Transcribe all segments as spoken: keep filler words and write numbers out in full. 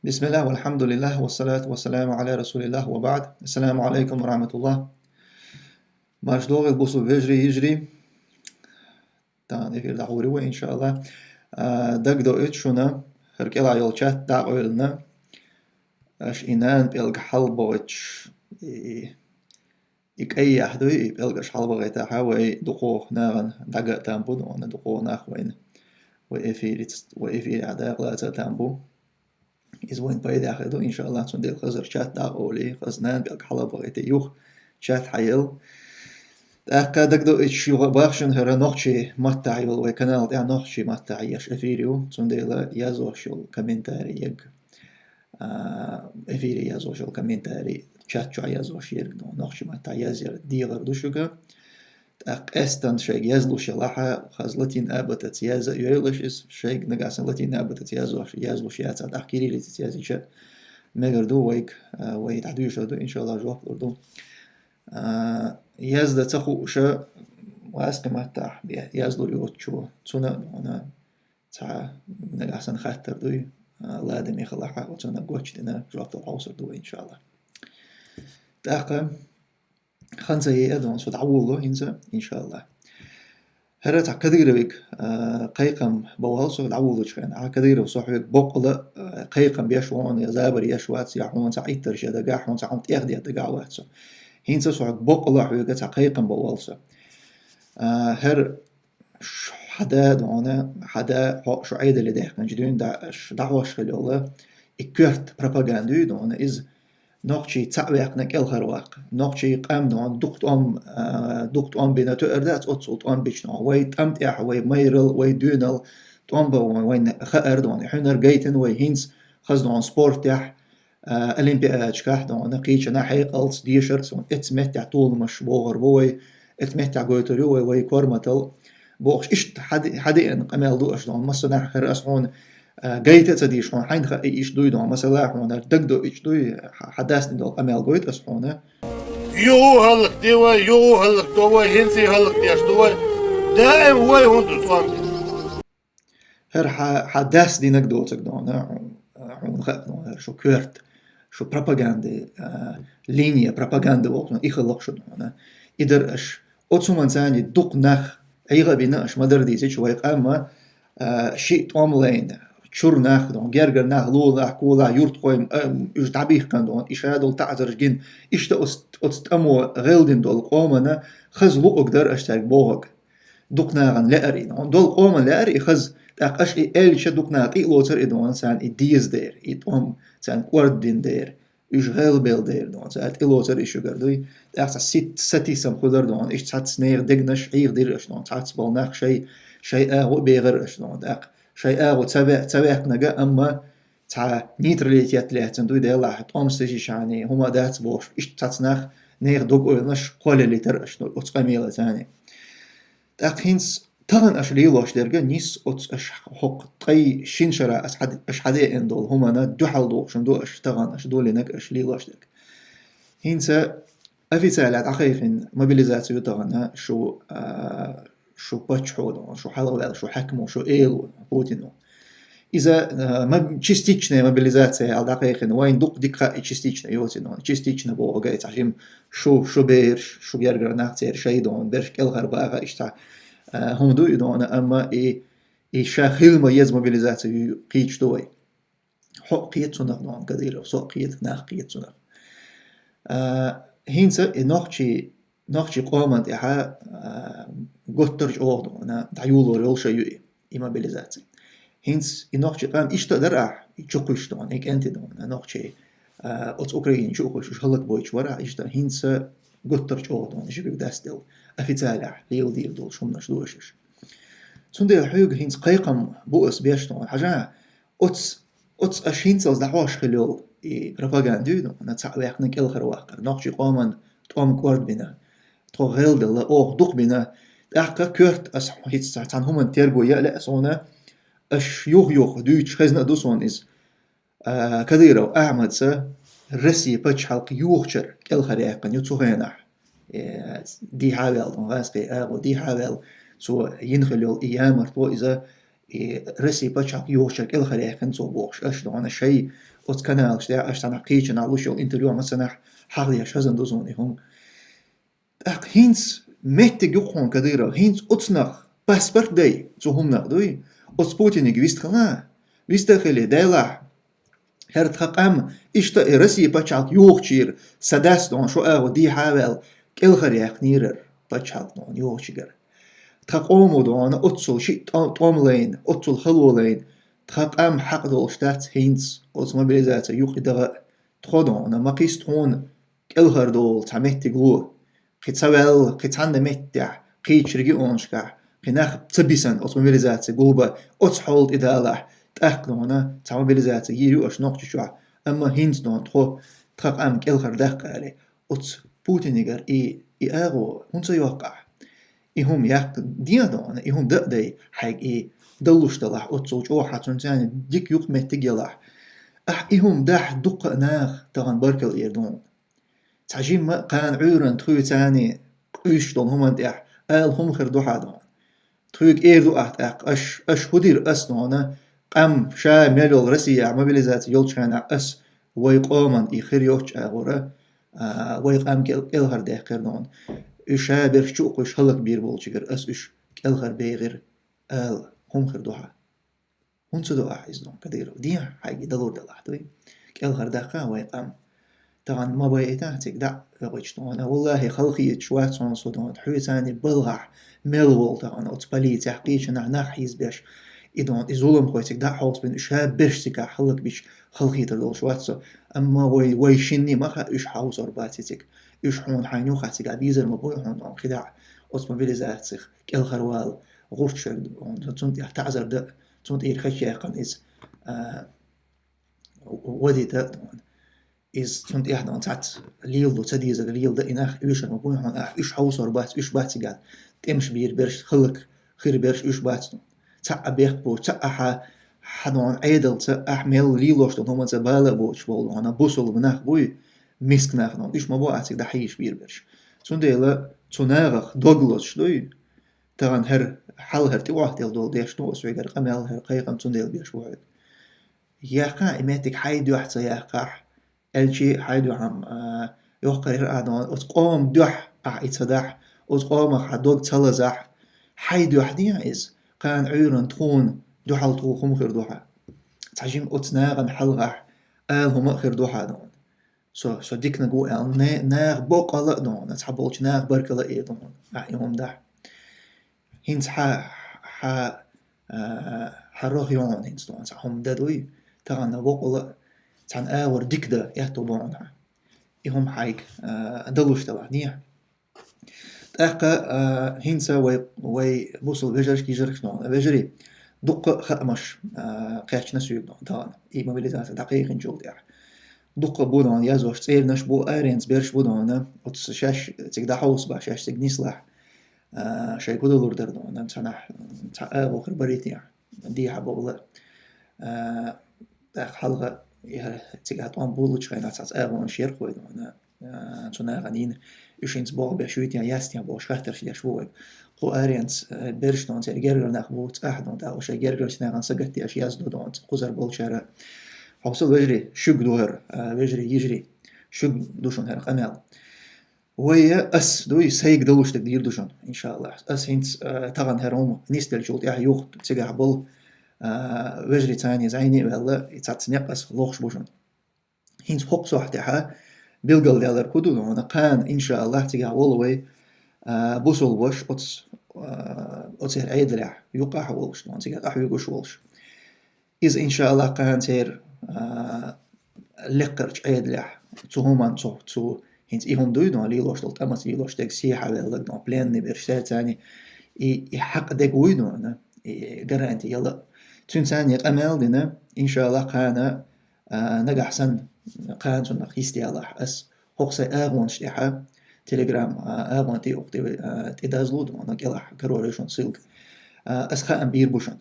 بسم الله والحمد لله والصلاة والسلام على رسول الله وبعد. السلام عليكم ورحمة الله. Марш догӀийла, бусулба вежарий, йижарий. Тахан эфир дӀахьур ю вай, иншааллахӀ. А, дагадоуьйту шуна, хӀара кӀелхьа йолу чат дӀакъевлина. Аша и нана пӀелг хьалабахийтуш, и, и кӀайяхь дуй, и пӀелг аша хьалабахийтахь, вай дукхох нахана дӀага а там бу, дона дукхох нах вайна, вай эфирица, вай эфирехь дакъалаца а там бу. Иза вайн пайдехь хир ду, иншааллахӀ, цундела хазар чат дӀакъовлий, хаза нана пӀелг хьалабахийта юха чат хьаелла. ТӀаккха дагадоуьйтуш юха бахшина хӀара нохчий маттахь йолу вай канал тӀехь нохчий маттахь еш эфир ю, цундела язош йолу комментарий ерг. А, эфире язош йолу комментарий, чат чохь язош ерг, ну, нохчий маттахь язъяр дегӀар ду шуьга. ТӀаккха къаьстина шайга язлуш ялахь, хаза латин абатаца яза а йойла аша иза, шайга нагахь санна латин абатаца язлуш, язлуш яцахь, тӀаккха кириллицаца язйича мегар ду вайга, а, вай дӀадоьшур ду, иншааллахӀ, жоп лур ду. А, яздан ца хууша, васкхи маттахь бе-, язлур йоцучо, цунна а, цхьа нагахь санна хаттар дуй, а, ладаме хилахь, оцунна гочдина жоп дала хьовсур ду вай, иншааллахӀ. ТӀаккха хан ца еа, дона, со дӀаволало хӀинца, иншааллахӀ. ХӀара цхьа Кадыровиг, а, кхайкхам бан воллу со дӀаволалучу хенахь. Кадыров, со хьоьга боккъала, а, кхайкхам беш ву хьуна, я забар еш вац, я хьуна цхьа Ӏиттарш ян дагахь, хьуна цхьа хьуна тӀех ден дагахь вац со. ХӀинца со хьоьга боккъала хьоьга цхьа кхайкхам бан воллу со. А, хӀара ш-, хьан да, дона, хьан да, хьо-, шу Ӏедале даьккхинчу дуьйна да-, ш-, дӀахьош хила йолу и коьрта пропаганда ю, дона, иза нохчий цхьаъ ваьккхина кӀелхар ваккха. Нохчий къам, дона, дукха тӀом, а, дукха тӀом бина тоьар дац, оццул тӀом бича, дона. Вай тӀам тӀехь, вай майрал, вай дуьйнал тӀом бан вайна хаар, дона. Хьуьнар гайтина вай хӀинца, хаза, дона, спортехь, а, олимпиадашкахь, дона, кхечанхьа хьекъалца, дешарца, дона, эцу меттехь толамаш богӀур бу вай, эцу меттехь гойтур ю вай, вай корматал. Бохуш, иштта хьаде-, хьадеана къамел ду аша, дона, массанхьа хӀара аса хьуна, а, гайта а ца дийша хьуна, хьайна хаьа иштта дуй, дона, масала, хьуна дагадоуьйтуш дуй, хьа-, хьан дас дина долу къамел гойту аса хьуна. Юха хӀаллакде вай, юха хӀаллакдо вай, хӀинца а хӀаллакдеш ду вай. Даим вай хӀунда ду цӀом? ХӀара хьа-, хьан дас динарг доцург, дона, хьуна, хьуна хаьа, дона, хӀара шу коьрта, шу пропаганда, а, линия, пропаганда волчу, и хӀаллакьхуш ду, дона. И дара аша. Оцу хӀуманца дукха нах ӀийгӀа а бина аша, ма-дарра дийцича, вай къам а, а, шиъ тӀом лайна, чуьра нах, дона, гергара нах, лулахь, кулахь, юьртахой, а, уьш дӀабихкина, дона, и ша долу таӀзарш гина, иштта оцу, оцу тӀамо гӀелдина долу къомана хаза луъург дара аша цаьрга бохург. Дукха нахана лаьара и, дона. Долу къомана лаьара и хаза, тӀаккха аша и аьлча дукха наха къиъ лоцура и, дона, царна и деза дера, и тӀом царна кӀордадина дера, уьш гӀелбелла дера, дона, цара тӀелоцура и шуьгара дуй. ТӀаккха цхьа сит-, сатийсам хуьлура, дона, иштта цхьацца нехан дегнаш ӀийгӀа дира аша, дона, цхьацца болу нах шай, шай агӀо а бехира аша, дона, тӀаккха шай агӀо ца ве-, ца ваьккхинарг, амма цхьа нейтралитет лаьцна дуй, делахь, тӀом сесишани, хӀума дац бохуш, иштта цхьацца нах нехан дог-ойланаш кхоллалийтира аша оцу къамелаца. ТӀаккха хӀинца тахана аша лелош дерг нисса оцу аша хӀокху ткъе шина шарахь аса хьад-, аша хьадеана долу хӀуманна дуьхьал дохуш ду аша тахана аша долийнарг, аша лелош дерг. ХӀинца официалехь дӀакхайкхина мобилизаци ю тахана шу, а, шу паччахьо, дона, шу хьалхаваьлла, шу хьаькамо, шу эло, Путино. Иза, а, моб-, частичная мобилизация аьлла дӀакхайкхина, вайна дукха дика хаьа и частичная йоцург, дона. Частичная бохург а цхьа жима шу, шу бераш, шу гергара нах церан шай, дона, бераш кӀелхара баха иштта, а, хӀума ду и, дона, амма и, и ша хила ма еза мобилизаци ю кхийча ду вай. Хьо а кхета цунах, дона, Кадыров, со а кхета, нах а кхета цунах. А, хӀинца и нохчий, нохчий къоман тӀехьа, а, гуттар а чӀогӀа, дона, дӀайолор йолуш ю и, и мобилизаци. ХӀинца и нохчий къам иштта а дара ахь, и чукхуьйсуш, дона, и кӀентий, дона, нохчий, а, оцу Украине чу а кхуьйсуш, уьш хӀаллакбойтуш бара ахь, иштта хӀинца гуттар а чӀогӀа, дона, жибиг дастделла, официалехь леладийр долуш хӀуманаш ду аша. Цундела хьоьга хӀинца кхайкхам бу аса беш, дона, хьажа, оцу, оцу аша хӀинцалц дӀахьош хила йолу и пропаганда ю, дона, цхьаъ ваьккхина кӀелхара ваккхар, нохчий къоман тӀом кӀордабина, тхо гӀелделла, оха дукха бина, тӀаккха коьрта аса хӀинца цхьа-, цхьана хӀуманна терго яа лаьа суна, аша юх-юха дуьйцуш хезна а ду суна иза. А, Кадыров Ахьмадца Россия пачхьалкх юхучара кӀелхара яьккхина ю цу хенахь. Э, дийхьа а ваьлла, дона, гӀазкхийн агӀо дийхьа а ваьлла, цо йина хила йолу и ямартло иза, и Россия пачхьалкх юхучара кӀелхара яьккхина цо бохуш, аша, дона, шай оцу каналаш тӀехь аша цхьанхьа кхечанхьа луш йолу интервью массанхьа хьахадеш хазна ду суна и хӀума. ТӀаккха хӀинца меттиг ю-кх хьуна, Кадыров, хӀинца оцунах паспорт дай цу хӀуманах, дуй? Оцу Путиниг вист хила, вист а хили, делахь, хӀара тхан къам иштта и Россия пачхьалкх йохучуьра сан дас дона шу агӀо дехьа а ваьлла, кӀелхар яьккхинера пачхьалкх дона йохучуьгара. Тхан къомо дона оццул шиъ тӀом, тӀом лайна, оццул хало лайна, тхан къам хьакъ долуш дац хӀинца оцу мобилизаци юкъа даха а. Тхо дона ма кхийса тхуна кӀелхардолу цхьа меттиг ло. Кхин ца ваьлла, кхин цхьанна меттехь, кхечу регионашкахь, кхин нах ца бисина оцу мобилизаци гулбан, оцу хьолан тӀе далахь, тӀаккха дона цхьа мобилизаци йийр ю аша Нохчийчохь, амма хӀинца дона тхо, тхан къам кӀелхар даккха аьлла, оцу Путинигара и, и агӀо хӀунда ца йоккху ахь? И хӀума яккха дехьа дона, и хӀума дан а дай хьайга и далуш далахь, оццул чӀогӀа хьан цунна царна дика юкъаметтиг ялахь. Ахь и хӀума дахь дуккха а наха тахана баркалла эр дона. Цхьа жимма а кхана Ӏуьйранна тхуьйцани къуьйсуш долу хӀуманна тӀехь ала хӀума хир ду хьан дона. Тхуьга эр ду ахь тӀаккха, аш, аш хӀун дира ас дона, къам ша мел йолу Россияхь мобилизаци йолчу хенахь ас вай къоман и хир йоцчу агӀора, а, вай къам кӀел-, кӀелхар даьккхира дона. Уьш ша берш чу а кхуьйсуш хӀаллакбийр болчуьнгара ас уьш кӀелхар бехира ала хӀума хир ду хьан. ХӀунда ца до ахь иза дона, Кадыров? Дехьа хьайга и далур далахь, дуй? КӀелхар даккха вай къам. Тахана ма байтахь цига дӀа а вахийташ дона. Валлахи, халахеташ вац хьуна со дона. Хьоьцани балхахь мел волу тахана оцу полицехь кхечанхьа нах хьийзабеш. И дона, и зуламхой цига дӀа а хьовсабина, уьш ша берш цигахь хӀаллакбича халахетар долуш вац со. Амма вай, вай шинна ма хаьа, уьш хьовсор бац и цига. Уьш хьуна хьайна юххехь цигахь безар ма буй хьуна дона, кхидӀа а оцу мобилизацих кӀелхарвала гӀурташ верг, цунна тӀехь таӀзар дан, цунна тӀера хечъяьккхина иза, а, вадийта а дона. Иза цунна тӀехь дона цхьацца леладо ца дезарг леладан, и нах оьшур ма буй хьуна, ахь уьш хьовсор бац, уьш бац цигахь тӀемаш бийр берш, хӀаллак хир берш уьш бац дона. Цхьа а бехк боцуш, цхьа а хьан, хьан дона Ӏедалца, ахь мел лелош долу хӀуманца бала а боцуш болу дона бусулба нах буй, миска нах дона. Уьш ма бу ахь цига дӀахьийзаш бийр берш. Цундела цу нахах дог лозуш дуй, тахана хӀара хьал, хӀара тӀе охьателла долу деш ду ас вегара къамел, хӀара кхайкхам цундела беш бу хьоьга. Яххьа и меттиг хьайн дуьхьа ца яьккхахь, аьлчи хьайн дуьхьа, а, йоккхур яра ахь дона, оцу къоман дуьхьа ахь и ца дахь, оцу къомах хьан дог ца лазахь, хьайн дуьхьа дехьа иза, кхана Ӏуьйранна тхуна дуьхьал туху хӀума хир ду хьан. Цхьа жимма оцу нахана хьалхахь ала хӀума а хир ду хьан дона. Со, со диканиг ву аьлла, не-, наха боккъала а дона, цхьаболчу наха баркалла а эр дона, ахь и хӀума дахь. ХӀинца хьан, хьан, а, хьан рогӀ ю хьуна хӀинца дона, цхьа хӀума дан дуй, тахана боккъала а цхьана агӀор дика дан аьтту бу хьуна хьан. И хӀума хьайга, а, далуш далахь дехьа. ТӀаккха, а, хӀинца вай, вай бусул вежаршка, йижаршка дона, вежарий, дуккха а хаамаш, а, кхаьчна соьга дона тахана, и мобилизаци дӀакхайкхинчул тӀаьхьа. Дуккха а бу дона язъеш, цӀернаш бу, аренца берш бу дона, оцу шаьш цига дӀахьовсабахь, шаьш цига нислахь, а, шайга хӀун далур дара дона, цхьанхьа, цхьа агӀо хир барий те, дехьа бовла. А, тӀаккха хьалха, я, цигахь тӀом болучу хенахь цхьацца агӀонаш яра кхой дона, а, цу нахана йина, уьш хӀинца богӀу беш юй те, яц те бохуш хаттарш деш бу вайга. Кху аренца, а, берш дона, церан гергара нах бу, цӀахь дона, тӀаккха шайн гергарчу нахана сагатдеш яздо дона, кхузара болчара. Хьовсал, вежарий, шуьга ду хӀара, а, вежарий, йижарий, шуьга ду шуна хӀара къамел. Вай, ас дуй, сайга далуш дерг дийр ду шуна, иншааллахӀ. Ас хӀинца, а, тахана хӀара хӀума нисделлачул тӀаьхьа юха цигахь болу, а, вежарий царний зӀене а ваьлла, и цхьацца некъ ас лохуш бу шуна. ХӀинца хӀокху сохьтехьа билгалдаьлларг хӀун ду дона, кхана, иншааллахӀ, цигахь волу вай, а, бусулба ваша оцу, а, оцеран Ӏедалехь юкъахь волуш дона, цигахь къахьоьгуш волуш. Иза, иншааллахӀ, кхана церан, а, лекхарчу Ӏедалехь, цу хӀуманна цо, цу, хӀинца и хӀума дуй дона, лелош долу тӀамаца лелош дерг, сехьа велларг дона, пленный берш, церан царний и, и хьакъ дерг вуй дона, и гаранти яла. Цуьнан царний къамел дина, иншааллахӀ, кхана, а, нагахь санна, кхана цунах йистеялахь, ас хӀокху сайн агӀонаш тӀехьа, Telegram, а, агӀон тӀе, укх тӀе, а, тӀе дазлу дона, кӀелахь кароре шуна ссылка. А, ас хаам бийр бу шуна.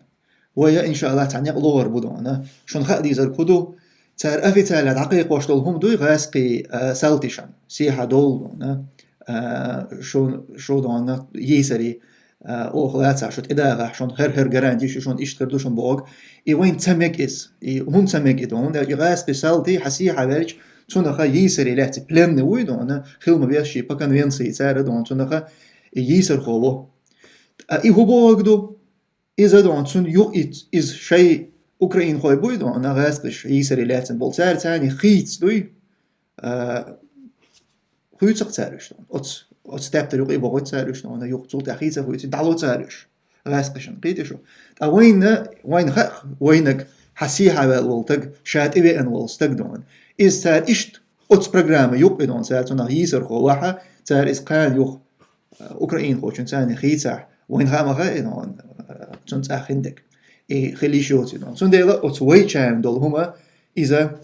Вай, иншааллахӀ, цхьа некъ логӀур бу дона. Шуна хаа дезарг хӀун ду? Цара официально дӀакхайкхош долу хӀума дуй гӀазкхий, а, салташна, сехьа довла дона, а, шу, шу дона йийсарий, а, оха лаца шу тӀедагӀа, шун хӀер-хӀер гарантиш, шун иштта хир ду шун боху. И вайн ца мег из. И хӀун ца мег и дона, и гӀаскхи салти хьасий хьавелч, цунах йийсаре лаьци пленный вуй дона, хилма вешши по конвенции цара дона, цунах и йийсархо во. А и хӀу боху ду? Иза дона, цун юкъ и, из шай украинхой буй дона, гӀаскхиш йийсаре лаьцин бол. Цара цани хийц дуй, а, хуьйцах цара уьш дона. Оц, оц тептар юкъе бохуьйту цара уьш дона, юкъ цул тӀаьхьа хийца хуьйци, дӀало цара уьш. ГӀаскхишан, кхийти шу. Ткъа вайна, вайна хаьа, вайнаг хьасий хьавел волу таг, ша тӀевеана волу стаг дона. Из цара иштта оц программа юкъе дона, цара цунах йийсархо ваха, цара из кхана юха, а, украинхочун цани хийцахь, вайна хаа ма хаьа и дона, а, цун цӀа хиндерг. И хила йиш йоцу и дона. Цундела оц вайчарна долу хӀума иза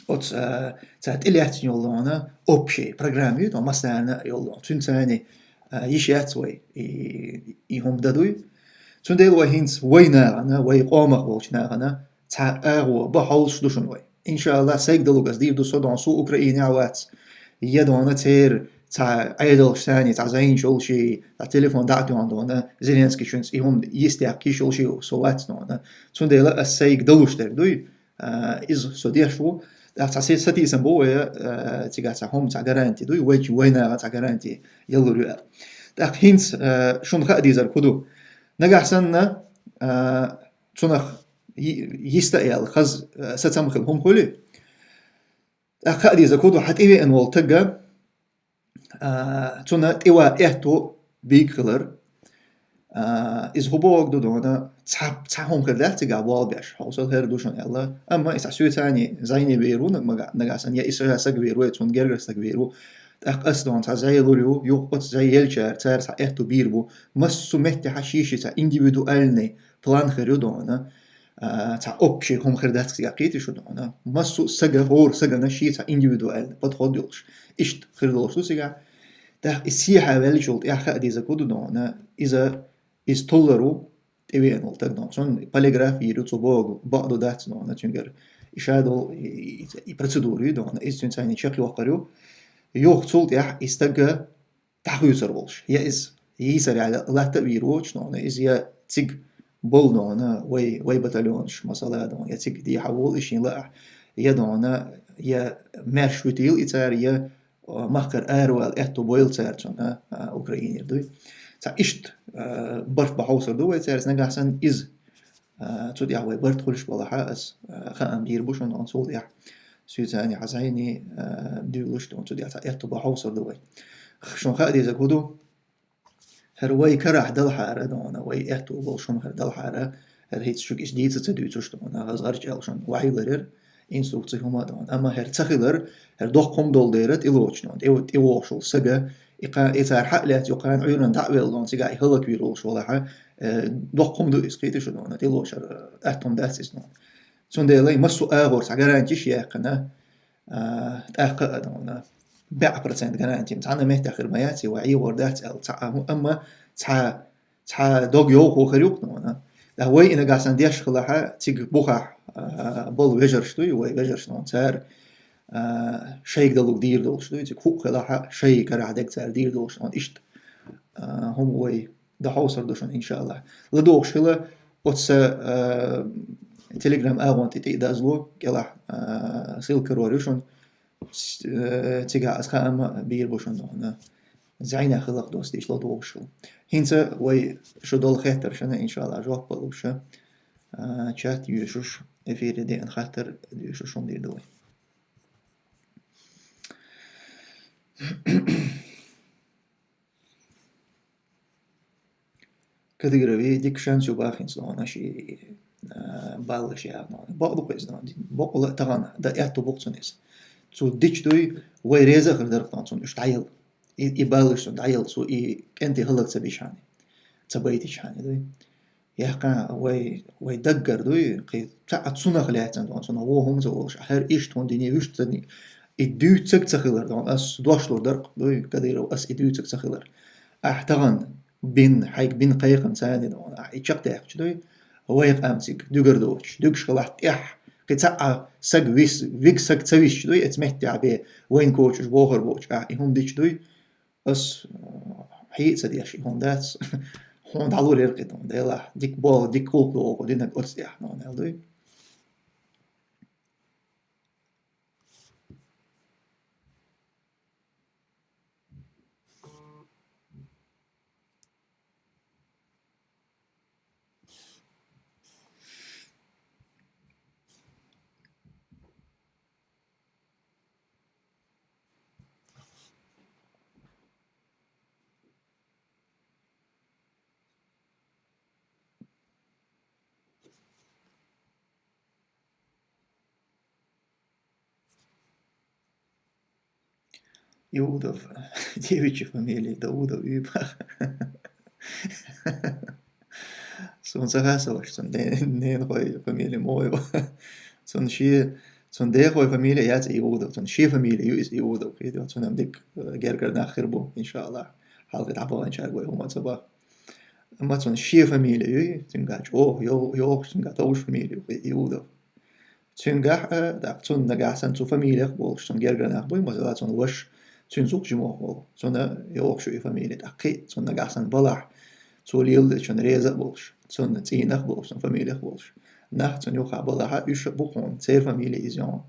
оц, а, цара тӀелаьцна йолу дона, общий программа ю дона, массарна йолу дона. Цуьнан цани, а, йиш яц вай, и, и хӀума дан дуй. Цундела вай хӀинца вай нахана, вай къомах волчу нахана, цхьа агӀо бан хьовсуш ду шуна вай. Иншалла, сайга далуг ас дийр ду со дона, со Украинехь вац. Я дона церан цхьа Ӏедалш санна, цхьа зайнаш йолуш и, цхьа телефон дӀа а тоьхна дона, Зеленский шуьнца и хӀума йистехь киш йолуш и со вац дона. Цундела ас сайга далуш дерг дуй, а, иза со деш ву. ТӀаккха цхьа се-, сатийсам бу вай, а, цигахь цхьа хӀума, цхьа гаранти дуй, вайчу вайнаха цхьа гаранти яллур ю аьлла. ТӀаккха хӀинца, а, шуна хаа дезарг хӀу ду? Нагахь санна, а, цунах йи-, йиста а яьлла, хаза, а, сацам хила хӀума хуьлий? ТӀаккха хаа деза хӀу ду, хьан тӀевеана волу тага, а, цунна тӀеван аьтто бийга хилар. А, иза хӀу боху ду дона, цхьа, цхьа хӀума хир дац цигахь болх беш, хьовсал хӀара ду шуна аьлла. Амма иза соьцани зайне вер ву, нагахь санна, я иза ша саг вер ву, я цунна гергара стаг вер ву. ТӀаккха ас дона цхьа зай лур ю, юха оцу зай елчара, цара цхьа аьтто бийр бу. Массо а меттехь ши-ши цхьа индивидуальный план хир ю дона, а, цхьа общий хӀума хир дац цигахь, кхийти шу дона. Массо а сага, хӀора сагана ши цхьа индивидуальный подход йолуш. Иштта хир долуш ду цигахь. ТӀаккха и сехьа ваьллачул тӀаьхьа хаа деза хӀу ду дона, иза, иза толлар ву, тӀевеана волу таг дона. Цунна полиграф йийр ю, цо боху, бакъду дац дона, цуьнгара и ша долу, и, и, и процедура ю дона, иза цуьнан цайна чекхйоккхур ю. Юха цул тӀаьхьа и стага дӀахуьйцур волуш. Я иза йийсарехь латта а вийр воцуш дона, иза я цига болу дона, вай, вай батальонаш, масала дона, я цига дехьа волу и шен лаахь, я дона, я маьрша вуьтийла и цара, я, а, махкара аравала аьтто бойла цара цунна, а, Украинера дуй. Цхьа иштта, а, барт бан хьовсур ду вай цаьрца, нагахь санна иза а, цу тӀехь вай барт хуьлуш балахьа ас, а, хаам бийр бу шуна, оцул тӀехь соьцани хьан зайни, а, дуьйлуш ду, цу тӀехь цхьа аьтто бан хьовсур ду вай. Шуна хаа деза хӀу ду? ХӀара вай карахь далхьара дона, вай аьтто болуш хӀума хӀара далхьара, хӀара хӀинца шуьга иза дийца ца дуьйцуш дона, хаза гӀарчӀ аьлла шуна вахьилар яра, инструкци хӀума дона. Амма хӀара ца хилар, хӀара доккха хӀума долу дера тӀелоцуш дона, тӀе-, тӀевогӀуш волу сага, и кха-, и цара хьа а лаьцна, юккъана Ӏуьйранна дӀа а велла дона, цигахь и хӀаллак вийр волуш валахьа, э, доккха хӀума ду иза, кхийти шу дона, тӀелоцуш, э, атта хӀума дац иза дона. Цундела и массо а агӀор цхьа гарантиш яьккхина, а, тӀаккха а дона, бӀе процент гаранти, цхьана меттехь хир ма яц, и вай эгӀор дац аьлла, цхьа а хӀу-, амма цхьа, цхьа дог йовхо хир ю-кх дона. ТӀаккха вай и нагахь санна деш хилахьа, цига бухахь, а, болу вежарш дуй, вай вежарш дона, цара, а, шайга далуг дийр долуш дуй, цига хӀуъ хилахьа, шай карахь дерг цара дийр долуш дона, иштта, а, хӀума вай дӀахьовсур ду шуна, иншалла. ЛадогӀуш хила, оцу, а, Telegram агӀон тӀе тӀе а дазло, кӀелахь, а, ссылка карор ю шуна. С-, э, цигахь ас хаам бийр бу шуна дона. Зайна хиларх достийча ладогӀуш хила. ХӀинца вай шу долу хеттаршна, иншалла, жоп луш, а, чат йоьшуш, эфире деана хаттар доьшуш хӀума дийр ду вай. Кадырове дика шанс ю бахинца дона ши, а, баллаш яхна. Бакъ ду-кх иза дона. Бакъ ла тахана, да аьтту бу-кх цунна иза. Цу дича дуй, вай реза а хир дара-кх дона цунна уьш дӀаелла. И, и баллаш цунна дӀаелла, цу и кӀентий хӀаллак ца бийча хьани, ца байтича хьани дуй. Яхкъа вай, вай даггара дуй, кхин цхьа а цунах лаьцна дона, цунах вон хӀума ца волуш, хӀара иштта хӀума дини, вуьшта ца дини. И дуьйцург ца хилар дона, ас дош лур дара-кх дуй, Кадыров, ас и дуьйцург ца хилар. Ахь тахана бин, хьайга бин кхайкхам царна дона, ахь и чекхдаьккхича дуй, вай къам цига дуьгар доцуш, дуьгуш хилахь тӀехь, кхин цхьа а саг вис-, вига саг ца висча дуй, эца меттехь бен вайн кочаш бохур боцуш, ахь и хӀума дича дуй, ас, э, хьий а ца деш, и хӀума дац. тхона дӀалур яр кхы тхона, Делахь, дика болх, дика гӀуллакх ду оха динарг оцу тӀехь, тхона аьлла дуй. Иудов, девичья фамилия, Даудов, Уьйбах. Суна ца хасалаш, цун де-, ненахой фамилия мо ю. Цун ши-, цун дехой фамилия яц Иудов, цун ши фамилия ю иза Иудов, кхетий, цунна дика, э, гергара нах хир бу, иншааллах. Хьалхе дӀабаханчаьрга вай хӀума ца бах. Амма цунна ши фамилия ю, цуьнгахь чӀогӀа йо-, йогӀуш, цуьнгахь товш фамилия ю, Иудов. Цуьнгахь, э, тӀаккха цунна нагахь санна цу фамилиях болуш, цунна гергара нах буй, масала, цунна ваша, цуьнан зукъ жимох волу, цунна йогӀуш ю и фамилия, тӀаккха кхин а цунна нагахь санна балахь, цо леладечунна реза а болуш, цунна цӀийнах а болуш, цунна фамилиях а болуш. Нах цунна юххехь балахь, уьш а бу хьуна, церан фамилия иза ю.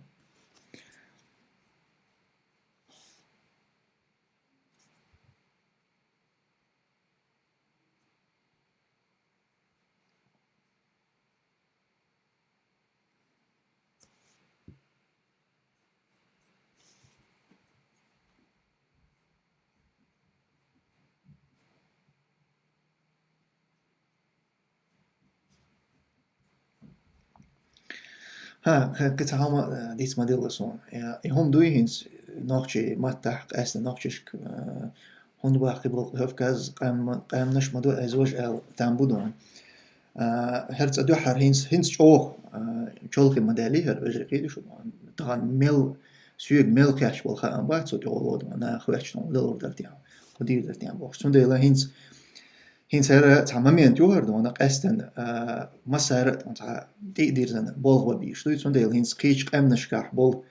ХӀа, кхин цхьа хӀума, э, дийца ма-делла суна. Э, и хӀума дуй хӀинца нохчийн маттахь, къаьсттина нохчашка, э, хӀунда боху кхиболу Кавказ къаьмма-, къаьмнаш ма ду, ас важа аьлла, там бу дуьйна. А, хӀара цӀа дуьххьара хӀинца, хӀинца чӀогӀа, а, чолхе ма даьллий хӀара вежарий, кхетий шу, тахана мел, соьга мел кхаьчна болу хаам бац цо тӀехула дуьйна, наха хоьттуш дуьйна, далур дара тӀехь, кху дийр дара тӀехь бохуш. Цундела хӀинца, хӀинца хӀара цхьа момент ю хӀара дуьйна, къаьсттина, а, массара а цхьа тӀе а дирзина болх бан бийш дуй, цундела хӀинца кхечу къаьмнашкахь болу,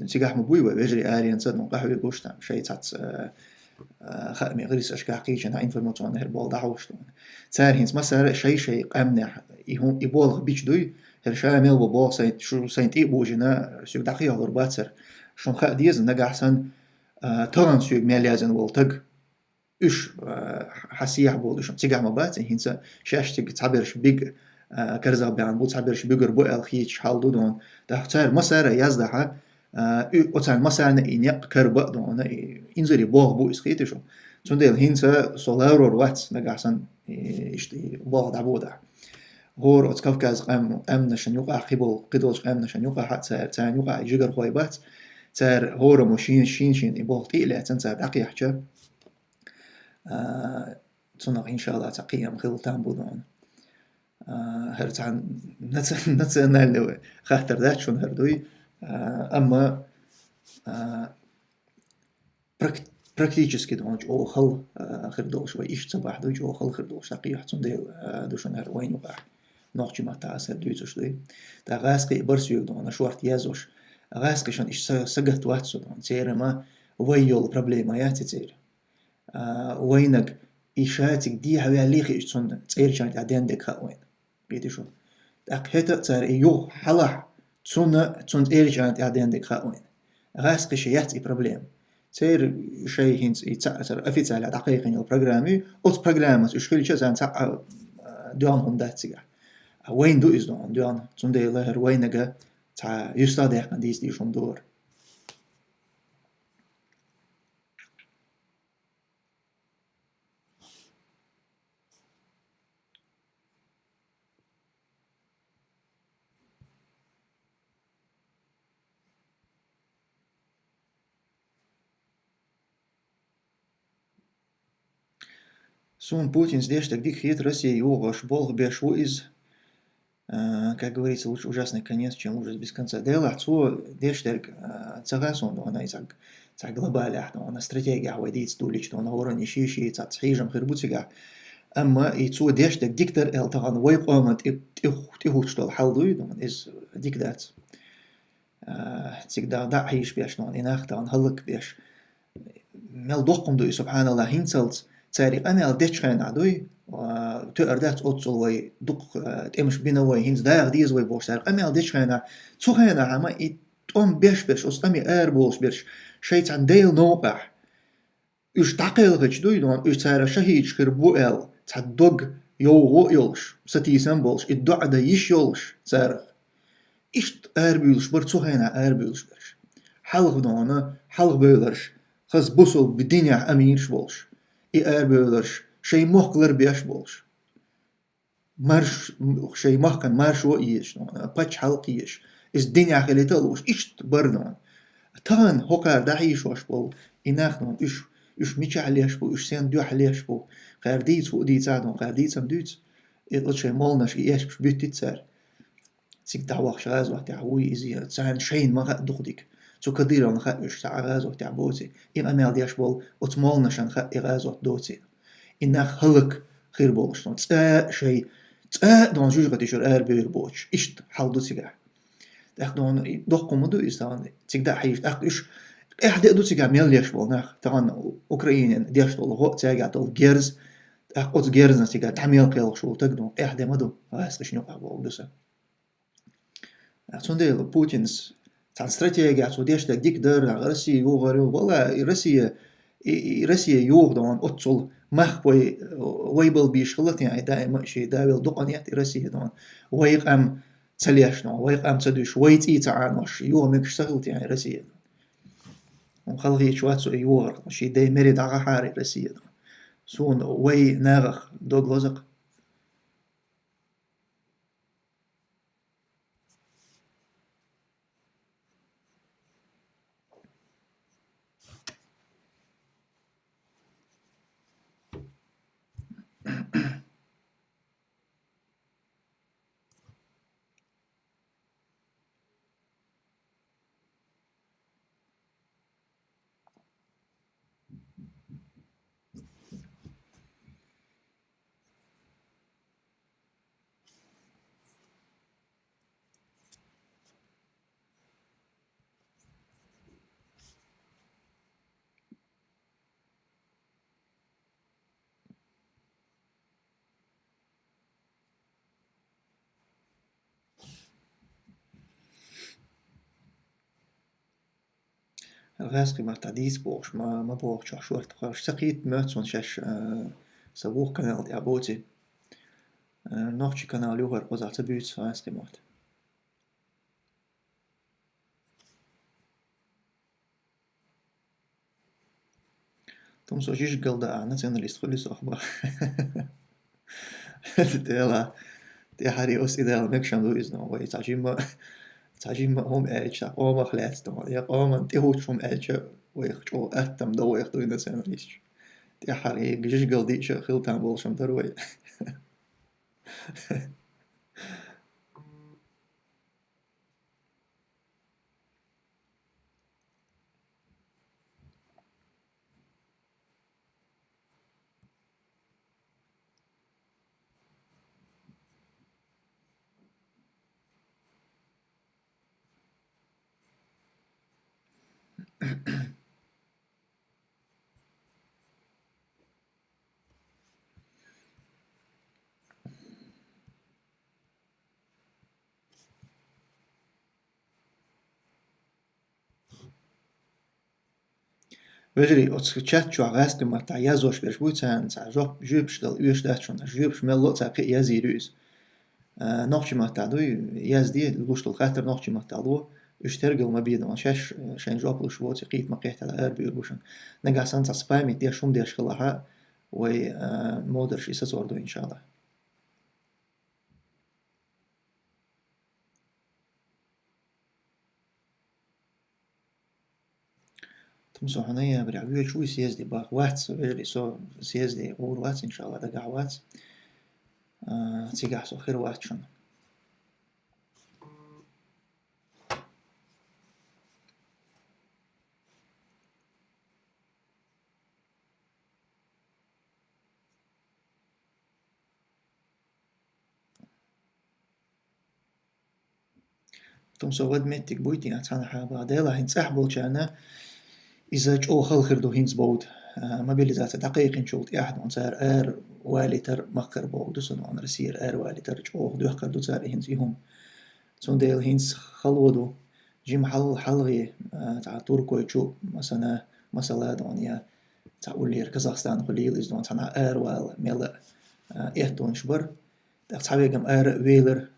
цигахь ма буй вай вежарий аренца а дуьйна къахьоьгуш там, шайн цхьацца, а, а, хаамийн гӀирсашкахь кхечанхьа информационный хӀара болу дӀахьуш дуьйна. Цара хӀинца массара а шай-шайн къаьмнехь и хӀу-, и болх бича дуй, хӀара ша мел бу болх сайн, шу сайн тӀе а бужина, соьга дӀакхехьалур бац хӀара. Шуна хаа деза, нагахь санна, а, тахана соьга мел яздина волу таг, уьш, а, хьан сехьа болу, уьш цигахь ма бац, хӀинца шаьш цига цхьаберш бига, а, карзах баьхна бу, цхьаберш буьгур бу аьлла хеташ хьал ду дуьйна. ТӀаккха цара массара а яздахь, а, уь-, оцарна массарна а и некъ карабан а дуьйна, и инзаре болх бу иза, кхетий шу. Цундела хӀинца со лорур вац, нагахь санна, и, иштта и болх дӀабодахь. ХӀора оцу Кавказ къаьм-, къаьмнашна юкъахь, кхибол-, кхидолчу къаьмнашна юкъахь а цара, царна юкъахь и жигархой бац, цара хӀораммо шен-, шен-шена и болх тӀе а лаьцна цара дӀакхехьча, а, цунах, иншалла, цхьа кхиам хила там бу дуьйна. А, хӀара цхьа наци-, национальный хаттар дац шуна хӀара дуй, а, амма, а, прак-, практически дуьйна чӀогӀа хала, а, хир долуш, вай иштта ца бахь дуй, чӀогӀа хала хир долуш дӀакхехьа, цундела, а, ду шуна хӀара вайна юкъахь нохчийн маттахь аса хӀара дуьйцуш дуй. ТӀаккха гӀазкхий а бара соьга дуьйна шорта язъеш, гӀазкхашна иштта са-, сагатта вац со дуьйна, церан ма вай йолу проблема яц и церан. А, вайнаг и ша цига дехьаваьллий хиъча, цунна цӀерачарна тӀехь денна дерг хаьа вайна. Кхетий шу. ТӀаккха хӀета а цара и юха хьалахь, цунна, цунна цӀерачарна тӀехь денна дерг хаьа вайна. ГӀазкхаша яц и проблема. Церан шайн хӀинца и цхьаъ цара официально дӀакхайкхина йолу программа ю, оцу программаца уьш хилча а, царна цхьа а, а, доьгӀна хӀума дац цигахь. А вайна ду иза доьгӀна, доьгӀна. Цундела хӀара вайнага цхьа юьстах даьккхина дийца дийш хӀума ду хӀара. Суна Путинца деш дерг дика хета, Россия йогӀуш болх беш ву иза. А, как говорится, лучше ужасный конец, чем ужас без конца. Делахь, цо деш дерг, а, ца хаьа суна, дуьйна, и цхьа, цхьа глобалехь, дуьйна, стратегехь вай дийца дуьллича, дуьйна, хӀоранна шен-шен цхьацца хьежам хир бу цигахь. Амма и цо деш дерг дика дара аьлла тахана вай къоман тӀе, тӀе, тӀехӀуттуш долу хьал дуй, дуьйна, иза дика дац. А, цига дӀа, дӀа а хьийзаш беш, дуьйна, и нах тахана хӀаллакбеш. Мел доккха хӀума ду и, субханаллахӀ, хӀинцалц цара и къамел дечу хенахь дуй, а, тоьар дац оццул вай, дукха, э, тӀемаш бина вай, хӀинца дагӀа деза вай бохуш цара къамел дечу хенахь, цу хенахь ма и тӀом беш берш, оцу тӀаме араболуш берш, шайн цхьана Делан новкъахь, уьш дӀакхелхича дуй дона, уьш цара шахӀидаш хир бу аьлла, цхьа дог йовхо а йолуш, сатийсам а болуш, и доӀа дан йиш йолуш царах. Иштта арабуьйлуш бара цу хенахь арабуьйлуш берш. Хьалха дона, хьалха бевларш, хаза бусалба динехь амираш болуш. И арабевларш, шайн мохк ларбеш болуш. Марш-, шайн махкана маршо а езаш, нуна, пачхьалкх езаш, иза динехь хилийта а лууш, иштта бара, нуна. Тахана хӀокхара дӀахьийшош болу и нах, нуна, уьш, уьш мичахь леш бу, уьш сенна дуьхьа леш бу, кхара дийца хӀуъа дийцахь, нуна, кхара дийцам дуьйцу, и оцу шайн молланашка и эшпаш буьттий цара. Цига дӀавахча гӀазотехь вуй иза, царна шайна ма хаьа дукха дика. Цу Кадыровна хаьа уьш цхьа гӀазотехь боций, и къамел деш болу оцу молланашна хаьа и гӀазот доций. И нах хӀаллак хир болуш, цкъа а шай, цкъа а дона жуьжгӀати чуьра арабевр боцуш, иштта хьал ду цигахь. ТӀаккха дона и доккха ма ду иза, тахана цига дӀа а хьийжа, тӀаккха уьш къаьхьа де а ду цигахь мел еш болу нах, тахана Украинина деш долу гӀо а, цаьргахь долу герз, тӀаккха оцу герзна цигахь дӀа мел кхелхаш волу таг дона къаьхьа де ма ду, гӀазкхашна юкъахь бохург ду сан. Цундела Путинс цхьана стратегехь цо деш дерг дика дара, Россия юхар ю, вала, и Россия, и, и Россия юха дона оццул махкой, вай бал бийш хилла тен, ай даима ши давел дукъанет и Россия дона. Вай къам ца леш дона, вай къам ца дуьш, вай цӀий ца Ӏанош, юха мегаш ца хилла тен и Россия. Халхийчу вац и юхар, ши дай мери дӀагӀахьара и Россия дона. Суна вай нагӀах дог лозакх. ГӀазкхийн маттахь дийца бохуш, ма, ма бохучохь шорта кхарш. Ца кхетта моьтту суна шаьш, а, сан вукху канал тӀехь боций. А, нохчийн канал юхар кхузахь ца буьйцу гӀазкхийн мотт. Тумсо жижиг галда а националист хуьлу со бах. Дела, тӀаьхьарий оцу идала мегашам ду иза, но вай цхьа жимма, цхьа жимма хӀума аьлча, цхьа къомах лаьцна, я къоман тӀехӀуттуш хӀума аьлча, вайх чӀогӀа аттам до вайх дуй националисташ. ТӀаьхьарий жижигал диъша хила там болушам дара вай. Вежарий, оцу чат чохь гӀазкхийн маттахь язъеш берш буй, царна цхьа жоп, жоьпаш дала оьшуш дац шуна, жоьпаш мел ло а цара кхин а язйийр ю иза. А, нохчийн маттахь дуй, язде, луш долу хаттар нохчийн маттахь ло, уьш тергал ма бе дона, шаьш, а, шайн жоп луш воций, кхийта ма кхетта, арабуьйр бу шуна. Нагахь санна цхьа спамить деш, хӀума деш хилахь а, вай, а, модарш и сацор ду, иншаллах. Тумсо хьо ноябрехь воьдуш вуй съезде бах? Вац, вежарий, со съезде гӀур вац, иншалла, дагахь вац. А, цигахь со хир вац шуна. Тумсо вада меттиг буй те, цхьана хьаба. Дела хӀинца цӀахь болчарна иза чӀогӀа хала хир ду хӀинца бовда. а, мобилизаци дӀакхайкхинчул тӀехьа, ну, цара ара валийтар махкара боху ду со, ну, Россера ара валийтар чӀогӀа доьхкар ду цара хӀинца и хӀума. Цундела хӀинца хало ду, жима хьал-, хьалхе, а, цхьа Туркойчу, масана, масала, дона, я цхьа уллера Казахстан хуьлийла иза, дона, цхьана аравала мела, а, эттонаш бара. ТӀаккха цхьа вегам ара а велар.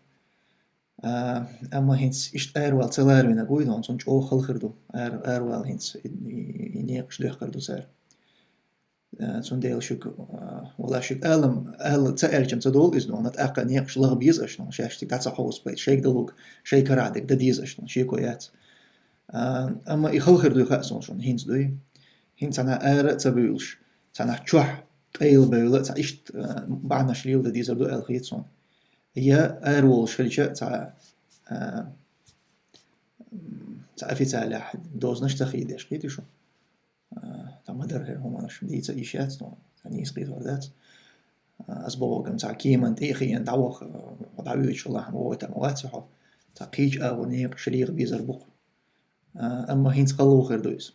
А, амма хӀинца иштта аравала ца ларвина гуй, дона, цунна чӀогӀа хала хир ду. Ара-, аравала хӀинца и, и, и некъаш доьхкар ду цара. Э, цундела шуьга, э, валлахӀи, шуьга алам, ала ца аьлчам ца долу иза, но тӀаккха некъаш лаха беза аша, но шаьш цига дӀа ца хьовса пайда, шайга далуг, шай карахь дерг дан деза аша, но шеко яц. А, амма и хала хир дуй хаьа суна шуна, хӀинца дуй. ХӀинца цхьана ара а ца буьйлуш, цхьана чохь къайла бевлла, цхьа иштта, э, бахьанаш леладан дезар ду аьлла хета суна. Я ара волуш хилча, цхьа, э, м, цхьа официалехь дозанаш ца хийдеш, кхетий шу? А, тхан ма-дарра хӀара хӀуманаш дийца йиш яц, но цхьа нийса кхетар дац. А, ас бохург-м цхьа кеман тӀе а хиъна дӀаваха, а, дӀавоьдуш хилахь, вогӀуьйтур ма вац хьо. Цхьа кхечу агӀор некъаш леха безар бу-кх. А, амма хӀинца хала хир ду иза.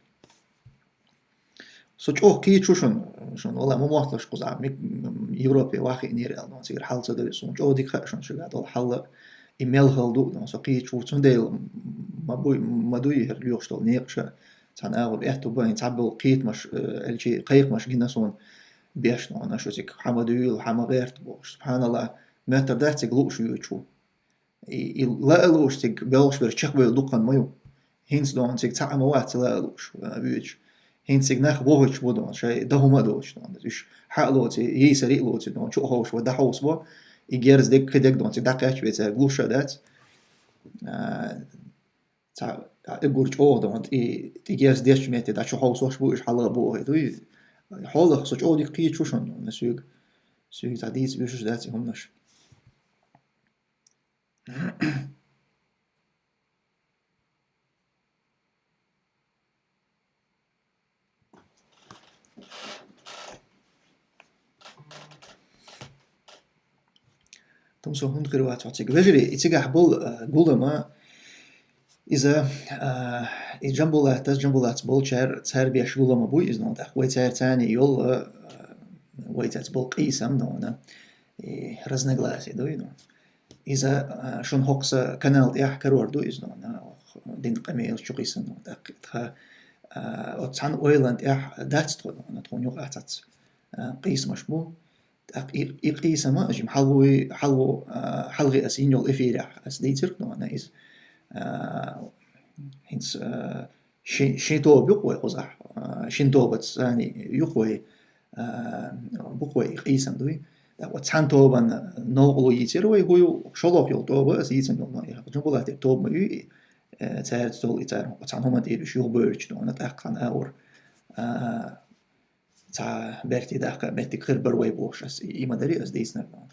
Со чӀогӀа кхеташ ву шуна, шуна вала ма мотталаш кхузахь, мик-, м, Европе вахиънера аьлла, но цигара хьал ца дойу суна. ЧӀогӀа дика хаьа шуна шуьга долу хьал, и мел хала ду, но со кхеташ ву, цундела ма буй, ма дуй хӀара лоьхуш долу некъаш а. Цхьана агӀор аьтту бан, цхьаболу кхетамаш, э, аьлчи кхайкхамаш гина суна беш, но шу цига хьан ма дуьйла, хьан ма гӀерта бохуш. СубхьаналлахӀ, моьттар дац цига лууш воьдуш ву. И, и лаа лууш цига боьлхуш берш чекхбевлла дуккха ма ю. ХӀинца, дона, цига цхьаъ а ма вац лаа лууш, э, воьдуш. ХӀинца цига нах вохуьйтуш бу, дона, шайн дан хӀума а доцуш, дона. Уьш хьа а лоций, йийсаре а лоций, дона, чу а ховшо, дӀахьовсабо, и герз дерг, кхин дерг, дона, цига дӀакхаьчча вай цаьрга луш а дац. А, цхьа, а, уггар чӀогӀа, дона, и, и герз дечу метте дӀа чу хьовсош бу, уьш хьала а бохуьйту. Хьолах со чӀогӀа дика кхеташ ву шуна, дона, соьга, соьга цхьа дийца буьшуш дац и хӀуманаш. Тумсо хӀунда хир вац хьо цига? Вежарий, и цигахь болу, а, гулама, иза, а, и Джамбулатас, Джамбулатас болчара, цара беш гулама буй иза, но тӀаккха вай цаьрца йолу, а, вай цаьрца болу къийсам, но, и разногласия дуй, но. Иза, а, шуна хӀокху сан канал тӀехь карор ду иза, но, дин къамелаш чу кхийсина, но, тӀаккха тхан, а, оцу цхьана ойланна тӀехь дац тхо, но, тхуна юкъахь цхьацца, а, къийсамаш бу. ТӀаккха и, и къийсама, жима хьалхо, хьалхо, а, хьалхе аса йина йолу эфирехь аса дийцира, но, иза, а, хӀинца, а, ши-, шин тоба ю-кх вай кхузахь, а, шин тобаца санна ю-кх вай, а, бу-кх вай и къийсам дуй. ТӀаккха оцу цхьана тобанна новкъарло йийцира вай, хӀун ю, шолгӀа йолу тоба аса йийцина йолу, но и Джамбулатера тоба ма ю и, э, цаьрца долу и цара оцу цхьана хӀуманна тӀера уьш юхабевлча, но, тӀаккха цхьана агӀор, а, цхьа бертий даккха меттиг хир бара вай бохуш аса, и, и ма дарий аса дийцинарг, но.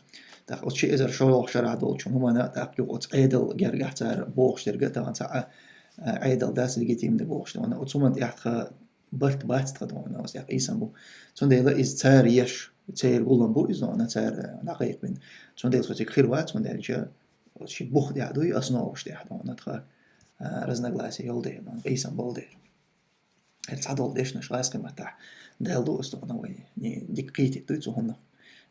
ТӀаккха оцу ши эзар шолгӀачу шарахь долчу хӀуманна тӀаккха юха оцу Ӏедал гергахь цара бохуш дерг а тахана цхьа, а, Ӏедал дац легитимный бохуш, но. Оцу хӀуманна тӀехь тхан барт бац тхан, но, аса тӀехь къийсам бу. Цундела иза цара еш, церан гулам бу иза, но, цара дӀакхайкхина. Цундела со цига хир вац, хӀунда аьлча оцу ши бух тӀехь дуй, основаш тӀехь, но, тхан, а, разногласия йолу дела, но, къийсам болу дела. ХӀара цхьадолу дешнаш гӀазкхийн маттахь даьлла ду аса, но, вай, ни, дика кхетийта дуй цу хӀуманах.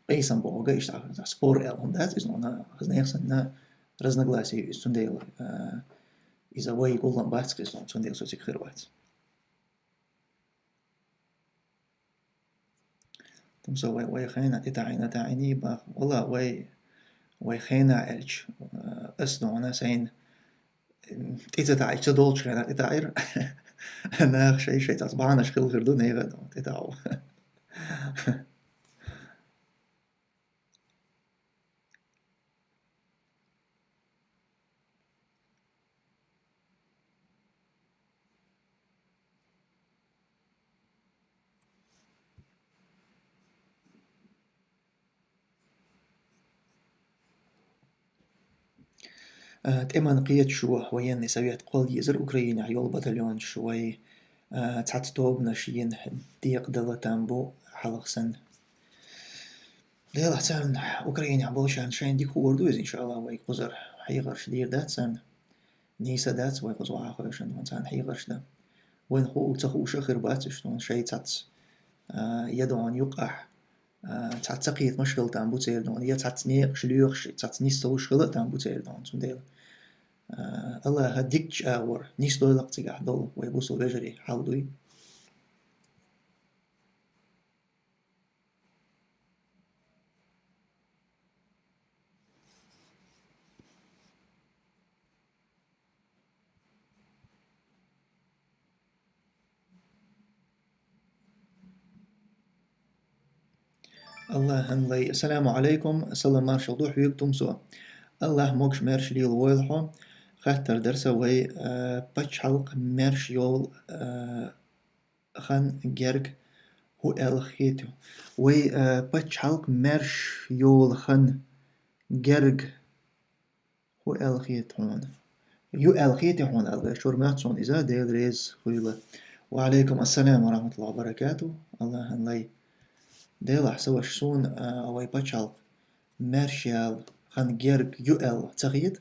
Къийсам бохург иштта спор аьлла хӀума дац иза, но, хаза нехан санна разногласия ю иза, цундела, а, иза вай гулам бац-кх иза, но, цундела со цига хир вац. Тумсо вай, вай хенахь тӀетаӀийна, таӀийний бах. Валла, вай, вай хенахь аьлча, а, аса, но, сайна тӀе ца таӀийча, ца долчу хенахь тӀетаӀийра. Наха шай-шай цхьацца бахьанаш хила хир ду, нехан, но, тӀетаӀо. Э, тӀеман кхеташо, военный совет кхолла езара Украинехь йолу батальонаш вай, э, цхьацца тобанаш йина декъадала там бу хьалха санна. Делахь царна Украинехь болчарна шайна дика хуур ду иза, иншааллахӀ, вай кхузара хьехарш дийр дац царна. Нийса дац вай кхуза вахахуьйшина, вон царна хьехарш дан. Вайна хуу ца хууш а хир бац уьш, вон шайн цхьацца, а, я дона юкъахь, а, цхьацца кхетамаш хила там бу церан дона, я цхьацца некъаш лоьхуш, цхьацца нисдолуш хила там бу церан дона, цундела, а, Аллаха дикачу агӀор нисдойла-кх цигахь долу вай бусул вежарий хьал дуй. Аллахьан лай. Ассаламу алейкум, салам маршалла ду хьоьга, Тумсо. Аллахь могуш-маьрша лелавойла хьо. Хаттар дара сан вай, а, пачхьалкх маьрша йолу, а, хан герга хӀу аьлла хета? Вай, а, пачхьалкх маьрша йолу хан герга хӀу аьлла хета хьуна? Ю аьлла хета хьуна аьлла, шура моьтту суна иза, Дела реза хуьйла. Ва алейкум ассалам ва рахматуллахи ва баракатух. Аллахьан лай. Делахь, сан ваша, суна, а, вай пачхьалкх маьрша яла хан герга ю аьлла ца хета.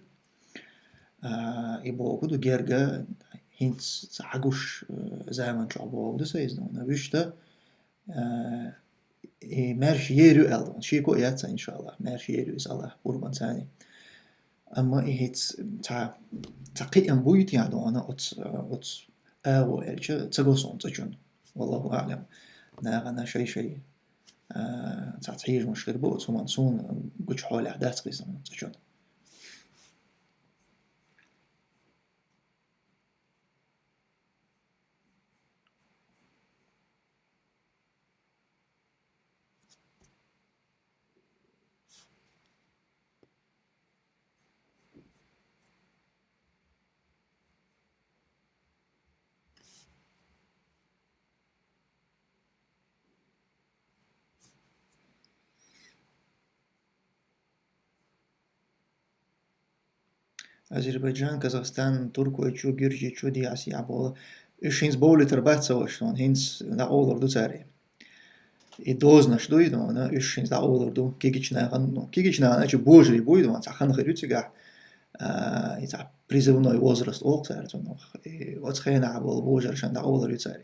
А, и бохург ду, герга хӀинца ца хьагуш, а, заман чохь бохург ду сан иза, но вуьшта, а, и маьрша ер ю аьлла, шеко а яц сан, иншаллах, маьрша ер ю иза Аллахь пурбанца. Амма и хӀинца цхьа, цхьа кхиам буй те дона оцу, оцу агӀо аьлча, ца го суна цӀа чунна. Валлаху аълам. Нахана шай-шай, а, цхьацца хьежамаш хир бу оцу хӀуманна, суна гучу хьолехь дац хезна цӀа чунна. Азербайджан, Казахстан, Туркойчу, Гуьржийчу дехьа сехьа бовла. Уьш хӀинца бовлийтар бац сан ваша, хӀинца дӀакъовлур ду цара. И дозанаш дуй, ну, уьш хӀинца дӀакъовлур ду. Кегийчу нахана, ну, кегийчу нахана а чу божарий буй, ну, цхьа хан хир ю цигахь, а, и цхьа призывной возраст олу цара цунах. И оцу хенахь болу божаршна дӀакъовлур ю цара.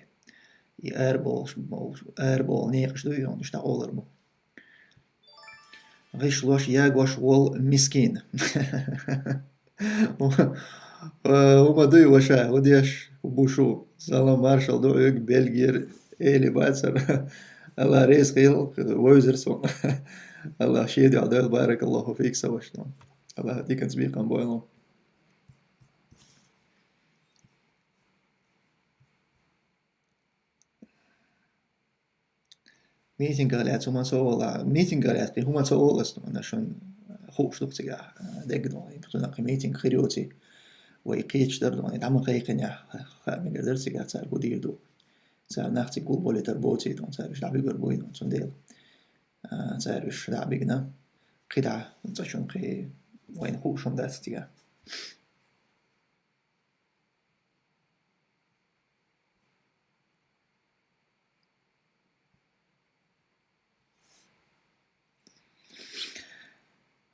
И арабовлуш, болуш, арабовла некъаш дуй, ну, уьш дӀакъовлур бу. ГӀишлош ягош волу мискин. Э, хӀума дуй, ваша, хӀу деш бу шу? Салам маршалла ду хьоьга, Бельгера эли бацара. Алла реза хуьлда, вевзира суна. Алла шен дуьхьа дойла, баракаллаху фик, сан ваша. Алла диканца бекхам бойла. Митингах лаьцна хӀума ца олу, митингах лаьцна кхин хӀума ца олу ас, ну, шуна хууш ду-кх цигахь, а, дегнахь, цунах кхин митинг хир йоций, вай кхеташ дара, ну, дӀа ма кхайкхинехь, хаа мегар дара цигахь цара хӀу дийр ду. Цара нах цига гулболийтар боций, ну, цара уьш дӀабуьгур буй, ну, цундела, а, цара уьш дӀа а бигна, кхидӀа цӀа чунна кхин вайна хууш хӀума дац цигахь.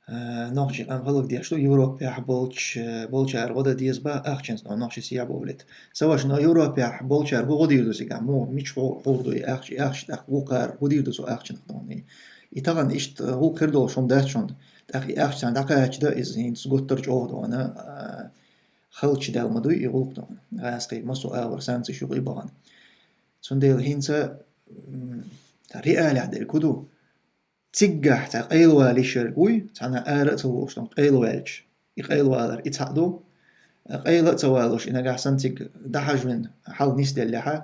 Э, нохчий къам хӀаллакдеш ду, Европехь болчу, болчара гӀо дан деза бах ахчанца, но нохчий сехьа бовлийта. Сан ваша, но Европехь болчара хӀу гӀо дийр ду цигахь, муха, мича хьу-, хьур ду и ахча, и ахча тӀаккха хӀу кхара, хӀу дийр ду цу ахчанах, но и, и тахана иштта гӀуллакх хир долуш хӀума дац шуна, тӀаккха и ахча царна дӀакхача дан иза хӀинца гуттар а чӀогӀа дона, а, халчу даьлла ма дуй и гӀуллакх дона. ГӀазкхий массо а агӀор санкцеш ю-кх и бахана. Цундела хӀинца, м, реалехь дерг хӀу ду? Циггахь цхьа къайлавала йиш ерг вуй, цхьана ара а ца вогӀуш, тхуна къайлаваьлча, и къайлавалар и цхьаъ ду. Къайла а ца валуш, и нагахь санна цига дӀахьажвина хьал нисделлехьа,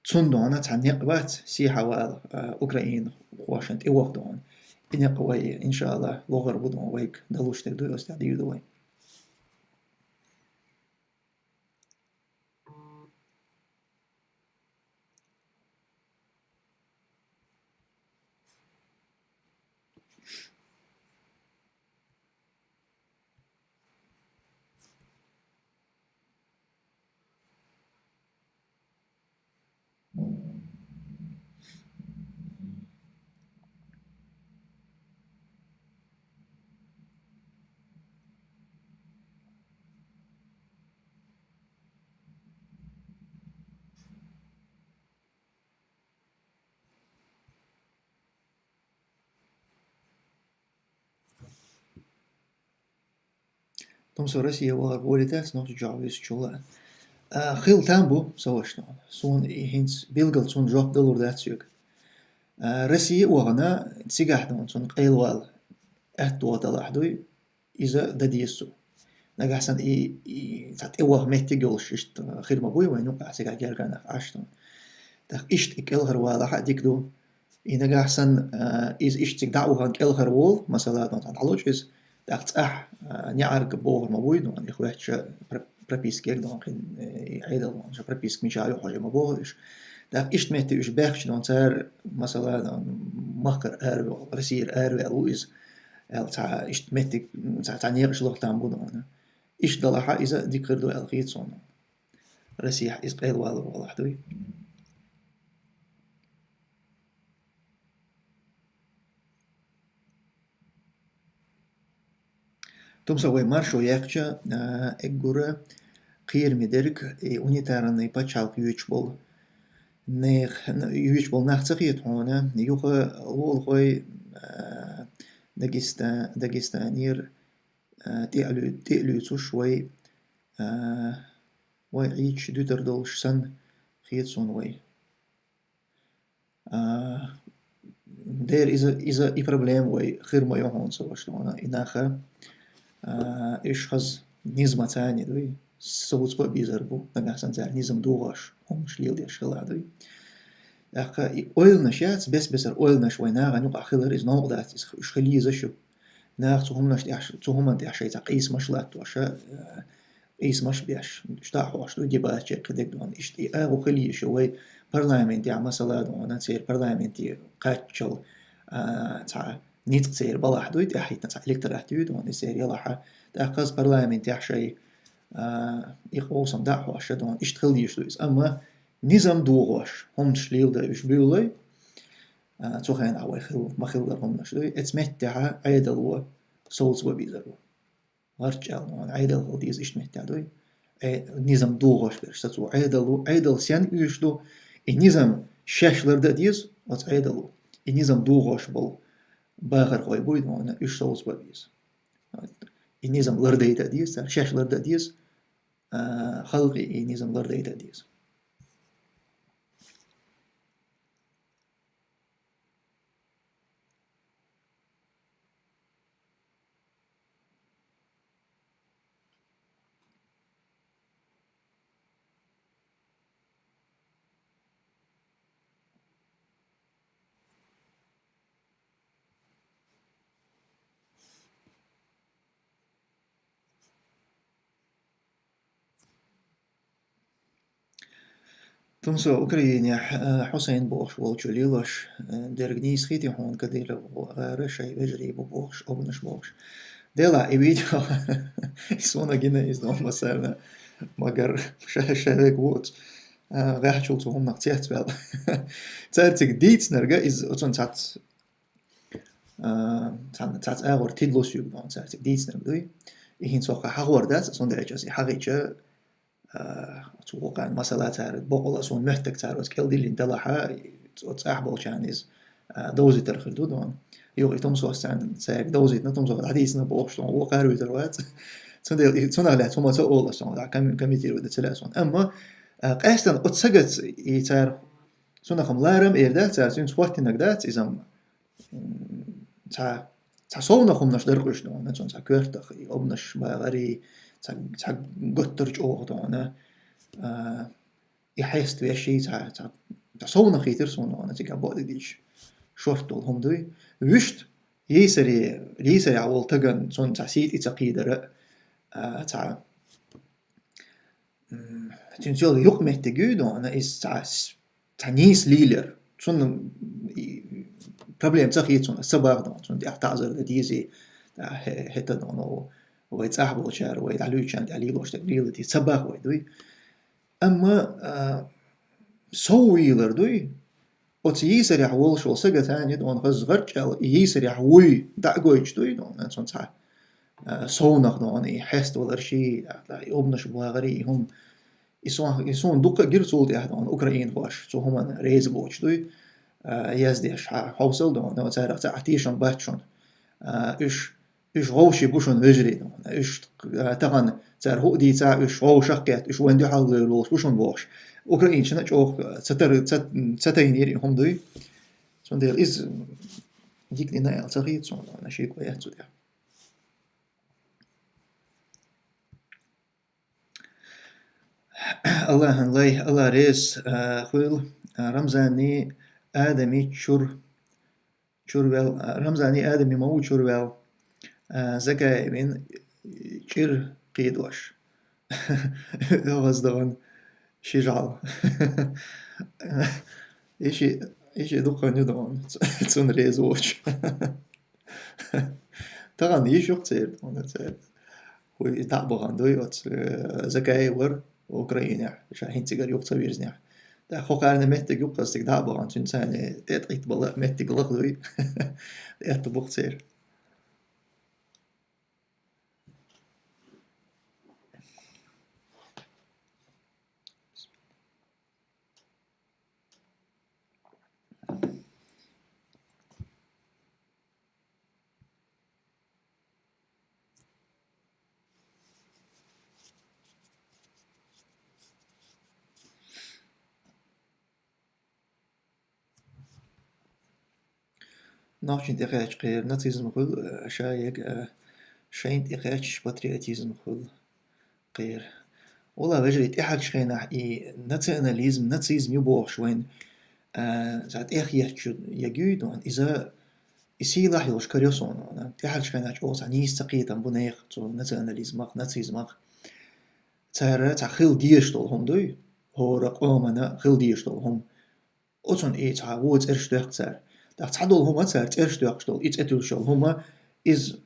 цундела цхьа некъ бац, сехьа вала, а, украинхошна тӀеваха дона. И некъ вай, иншааллах, лохар бу дона, вайга далуш дерг ду, оцу тӀехь дийр ду вай. Тумсо, Россия вахар гӀоле дац, нохчи чохь висачул а. А, хила там бу, со ваша. Суна и хӀинца билггал цунна жоп далур дац соьга. А, Россия вахана, цигахь дан цунна къайлавала аьтто далахь дуй, иза дан деза цо. Нагахь санна и, и цхьа тӀеваха меттиг йолуш иштта хир ма буй вайн юкъахь, цигахь гергара нах Ӏаш дан. ТӀаккха иштта и кӀелхьарвалахь а дика ду. И нагахь санна, а, иза иштта цига дӀа а вахана кӀелхьарволу, масала, дӀалучу иза, тӀаккха цӀахь, а, неӀарга бохур ма буй, дон, и хӀоьттича про-, прописка дог, дон, кхин, э, и Ӏедал, дон, ша прописка мичахь ю хьожа ма боху уьш. ТӀаккха иштта метте уьш баьхкича, дон, цара, масала, дон, махкара араваьлла, Россияра араваьлла ву иза, аьлла, цхьа иштта меттиг, цхьа, цхьа некъаш лаха там бу, дон. Иштта далахь а иза дика хир ду аьлла хета суна. Россияхь иза къайлавалар валахь дуй. Тумсо, вай маршо яьккхича, а, эггура кхераме дерг и унитарный пачхьалкх юьйцуш болу нех-, н-, юьйцуш болу нах ца хета хьуна, юха лолахой, а, Дагеста-, Дагестанера, а, тӀе а луь-, тӀе а луьйцуш вай, а, вай Ӏийча дуьтур долуш санна хета суна вай. А, дера иза, иза и проблема вай хир ма ю хьуна, со ваша, и наха, а, уьш хаза низамца а дуй, совцабан безар бу, нагахь санна цара низам дохош, хӀуманаш леладеш хила а дуй. ТӀаккха и ойланаш яц, бес-бесара ойланаш вай нахана юкъахь хилар иза новкъа дац, иза уьш хила езаш ю. Наха цу хӀуманаш тӀехь, цу хӀуманна тӀехь шайца къийсамаш латтош, а, къийсамаш беш, иштта а хьош ду, дебаташ кхидерг, дон, иштта и агӀо хила езаш ю вай парламентехь, масала, дон, церан парламенте кхаччалц, а, цхьа ницкъ церан балахь дуй, тӀаьхьахӀиттина цхьа электорат ю, дон, и церан ялахь, тӀаккха хаза парламентехь шай, а, и къовсам дӀа а хьош, дон, иштта хила езаш ду иза. Амма низам дохош, хӀуманаш леладан уьш буьйлалой, а, цу хенахь вай хила, ма-хиллара хӀуманаш дуй, эцу меттехь Ӏедало совцабан безар бу. ГӀарчӀ аьлла, Ӏедал хила деза иштта меттехь дуй. Э, низам дохош берш сацо Ӏедало, Ӏедал сенна оьшуш ду, и низам шаьш лардан а деза оцу Ӏедало. И низам дохош болу бахархой буй, уьш совцабан беза. И низам лардайта а деза цара, шаьш лардан а деза, а, халкъе и низам лардайта а деза. Тумсо, Украинехь, э, Хьусайн бохуш волчу лелош, э, дерг нийса хийтий хьуна, Кадыров гӀара шайн вежарий бу бохуш, обанаш бохуш. Делахь и видео, и суна гина иза, дон, массарна, магар ша-, шайн век воцу, э, гӀаьхчул цу хӀуманах цецваьлла. Цаьрца дийцинарг иза, оцунна цхьацца а, цхьа-, цхьацца агӀор тидам луш ю, дон, цаьрца дийцинарг дуй. И хӀинца хӀокху хьахор дац, цундела ас и хьахийча, а, цу вукхарна масала цара боккъала суна моьттург цара оцу кӀел диллина делахь, оцу цӀахь болчарна иза, а, довзийтар хир ду, дон. Юха и Тумсос царна, цаьрга довзийтина, Тумсо дӀадийцина бохуш, дон, вукхара вуьтур вац. Цундела и, цунах лаьцна хӀума ца олу ас, дон, дӀа ком-, комментировать дан ца лаьа суна. Амма, а, къаьстина оцу сагаца и цара, цунах-м ларам эр дац цара, цуьнца хӀоттинарг дац иза-м. М, цхьа, цхьа совнах хӀуманаш дара-кх уьш, дон, цунна цхьа коьртах, и обанаш багӀарий, цхьа, цхьа готтар чӀогӀа, дон, а, и хьеставеш, цхьа, цхьа, цхьа совнах хийтира суна, дон, цигахь бакъдерг дийцича, шортта долу хӀума дуй. Вуьшта йийсаре, йийсарехь волу стагана цунна цхьа сий тӀе ца кхийдара, а, цхьа, м, цуьнан цӀе юкъаметтиг юй, дон, иза цхьа с-, цхьа нийса лелар. Цунна, и, проблема ца хета цунна, ас ца боху, дон, цунна тӀехь таӀзар дан дезий, а, хӀе-, хӀета, дон, вай цӀахь болчара, вай дӀалуьйчарна тӀехь лелош дерг леладе ца боху вай дуй. Амма, а, сов вийлар дуй, оцу йийсарехь волуш волу стага цхьаьна, дон, хаза гӀарчӀ аьлла, и йийсарехь вуй дӀа а гойтуш дуй, дон, цунна цхьа, а, совнах, дон, и хьеставаларший, и обанаш багӀарий, и хӀума. И сон-, и суна дуккха а гира цул тӀаьхьа, дон, украинхоша цу хӀуманна реза боцуш дуй, а, яздеш, хьа-, хьовсал, дон, царах цхьа а тешам бац шуна. А, уьш Уьш вовший бу шуна вежарий, уьш, а, тахана цара хӀуъа дийцахь, уьш вовшах кхетта, уьш вайн дуьхьал лоьраш бу шуна бохуш. Украинчана чӀогӀа ца тар-, ца, ца тайнера и хӀума дуй. Цундела иза дика дина аьлла ца хета суна, шеко яц цу тӀехь. Аллахьан лай, Алла реза, а, хуьлу, а, Рамзани Адами чур, чурвел, а, Рамзани Адами ма ву чурвел, а, Закаевин чӀир кхийдош. ОьгӀаздахана ши жӀал. Иши, иши дукха хан ю дохана, цунна реза воцуш. Тахана йиш ю-кх церан, хӀунда церан. Хьуй дӀа а бахана дуй оцу, э, Закаев вара Украинехь, ша хӀинца цигара юха ца вирзинехь. ТӀаккха хӀокхарна меттиг ю-кх аса цига дӀа а бахана, цуьнан царна тӀе а тӀаиттабала меттиг лаха дуй. Этта бу-кх церан. Нохчийн тӀекхаьчча кхеран нацизм хуьлу, э, ша ега, э, шайна тӀекхаьчча патриотизм хуьлу кхеран. Валла, вежарий, тӀаьхьарчу хенахь и национализм, нацизм ю бохуш вайн, э, цхьа тӀехъеттачу ягуьйту, иза и сийлахь йолуш карайо суна. ТӀаьхьарчу хенахь чӀогӀа цхьа нийса ца кхетам бу нехан цу национализмах, нацизмах. Цара цхьа хила дезаш долу хӀума дуй, хӀора къомана хила дезаш долу хӀума. Оцунна и цхьа вон цӀераш доьхку цара. ТӀаккха цхьадолу хӀума цара цӀераш доьхкуш долу, и цӀе туьллуш йолу хӀума, иза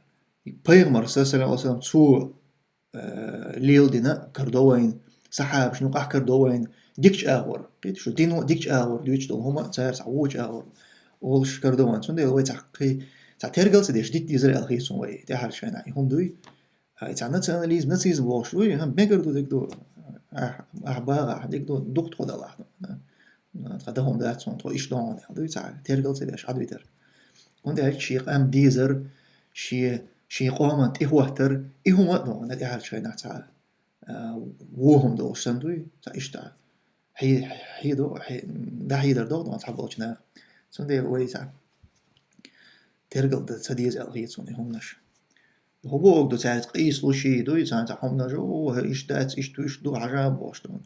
пайхамар, саллаллаху алейхи ва саллям, цо, э, леладина карадо вайна, сахьабашна юкъахь карадо вайна, дикачу агӀор, кхета шу, дино дикачу агӀор дуьйцуш долу хӀума цара цхьа вочу агӀор олуш карадо вайна. Цундела вай цхьа кхин, цхьа тергал ца деш, дита дезара аьлла хета суна вай тӀаьхьарчу хенахь и хӀума дуй. Ай, цхьа национализм, нацизм бохуш вуй, хан мегар ду, дика ду. Ахь, ахь багӀа, ахь дика ду, дукха тхо далахь. Тхан дахун дац хьуна, тхо иштта дохун аьлла дуй, цхьа тергал ца деш, Ӏадвитар. ХӀунда аьлча шен къам дезар, шен, шен къоман тӀехӀоттар, и хӀума а дохун, тӀаьхьарчу хенахь цхьа, а, вон хӀума долуш санна дуй, цхьа иштта. Хье-, хьедо-, хье-, дӀахьедар доху дохун цхьаболчу наха. Цундела вай цхьа тергал дан ца деза аьлла хета суна и хӀуманаш. ХӀун бохург ду, цаьрца къийсалуш дуй, царна цхьа хӀуманаш, о, хӀе, иштта дац, иштта, иштта ду, хьажа бохуш ду.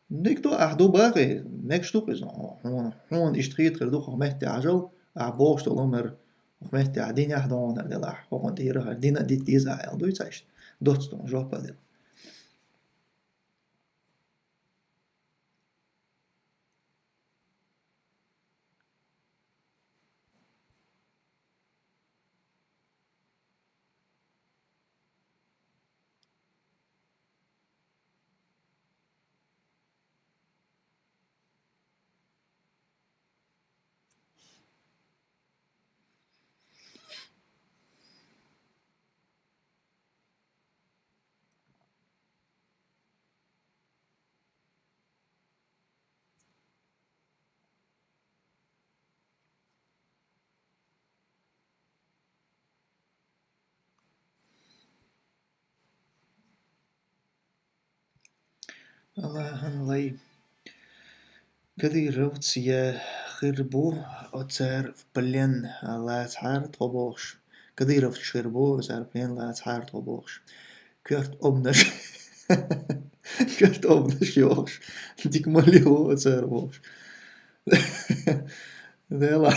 Дика ду, ахь ду бахи, мегаш ду-кх иза. Хьуна, хьуна иштта хетар ду, хӀокху метте хьажал, ахь бохуш долу хӀума, хӀокху метте ахь динехь а дохуна делахь, хӀокхунна тӀера хӀара дина а дита деза ахь аьлла дуй цхьа иштта. Доцца ду, жоп а делла. Аллахьан лай. Кадыровц я хир бу, оцар в плен лацахьара тхо бохуш. Кадыровч хир бу, оцар плен лацахьара тхо бохуш. Коьрта обнаш. Коьрта обнаш йохуш. Дика ма лело оцар бохуш. Дела.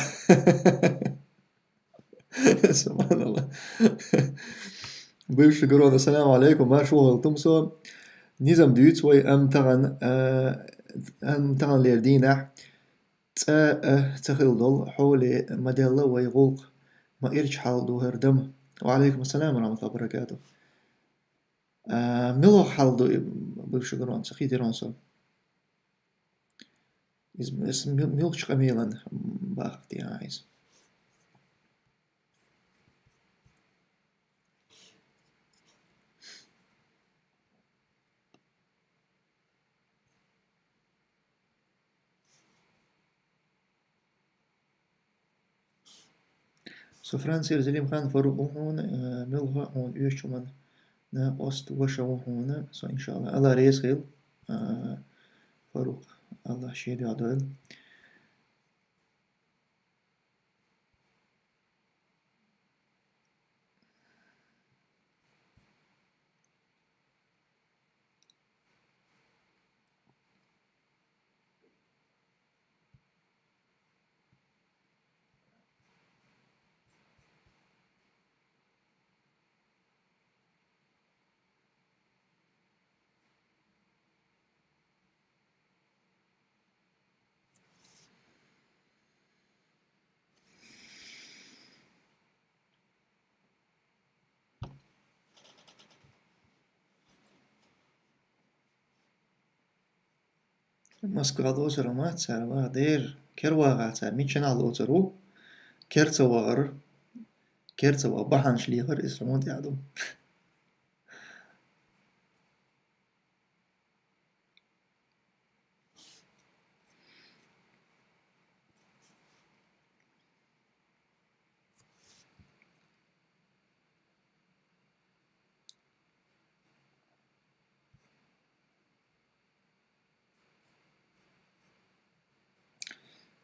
Субханалла. Бывший Грон, ассаламу алейкум, марша вогӀийла, Тумсо. Низам дуьйцу вай, амма тахана, а, амма таханлера дийнахь цӀа а ца хилла долу, хьоле ма делла вай гӀуллакх, ма ирча хьал ду хӀара дама. Ва алейкум ассалам ва рахматуллахи ва баракатух. А, муьлха хьал ду и, бывший Грон, ца хетира со. Иза, иза мил-, муьлхачу къамелан бахарх тӀехьа иза. Со Францера Зелимхан Фарукъ ву хьона, э, муьлха хьона оьшучу хӀуманна накъост ваша ву хьона, со, иншаллахӀ, АллахӀ реза хила, э, Фарукъ, АллахӀ шен дуьхьа дойла. Москва лоцур ма дац цара, ва дера, кер вагӀа цара, миччанахь лоцур ву, кер ца вагӀар, кер ца вагӀа бахьанаш лехар, иза хьуна тӀехь ду.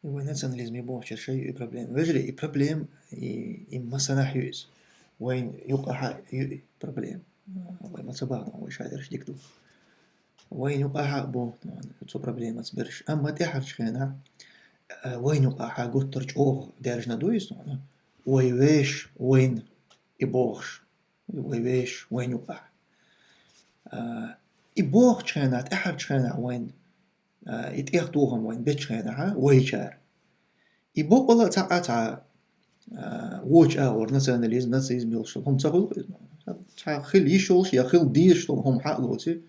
И вай национализме бохучуьра шайн ю и проблема. Вежарий, и проблема, и, и массанахь ю иза. Вайн юкъахь ю и проблема. Вай ма ца бахна, вай шадерш дика ду. Вайн юкъахь а бу, ну, цу проблемаца берш. Амма тӀаьхьарчу хенахь, а, вайн юкъахь гуттар чӀогӀа даьржина ду иза, ну, вай вешан, вайн и бохуш. Вай вешан, вайн юкъахь. А, и бохучу хенахь, тӀаьхьарчу хенахь вайн, а, и тӀехтохам вайн бечу хенахь, вайчара. И бокъала а цхьа а цхьа, а, вочу агӀор национализм, нацизм йолуш долу хӀума ца хуьлу иза. Цхьа хила йиш йолуш я хила дезаш долу хӀума хьа а лоций,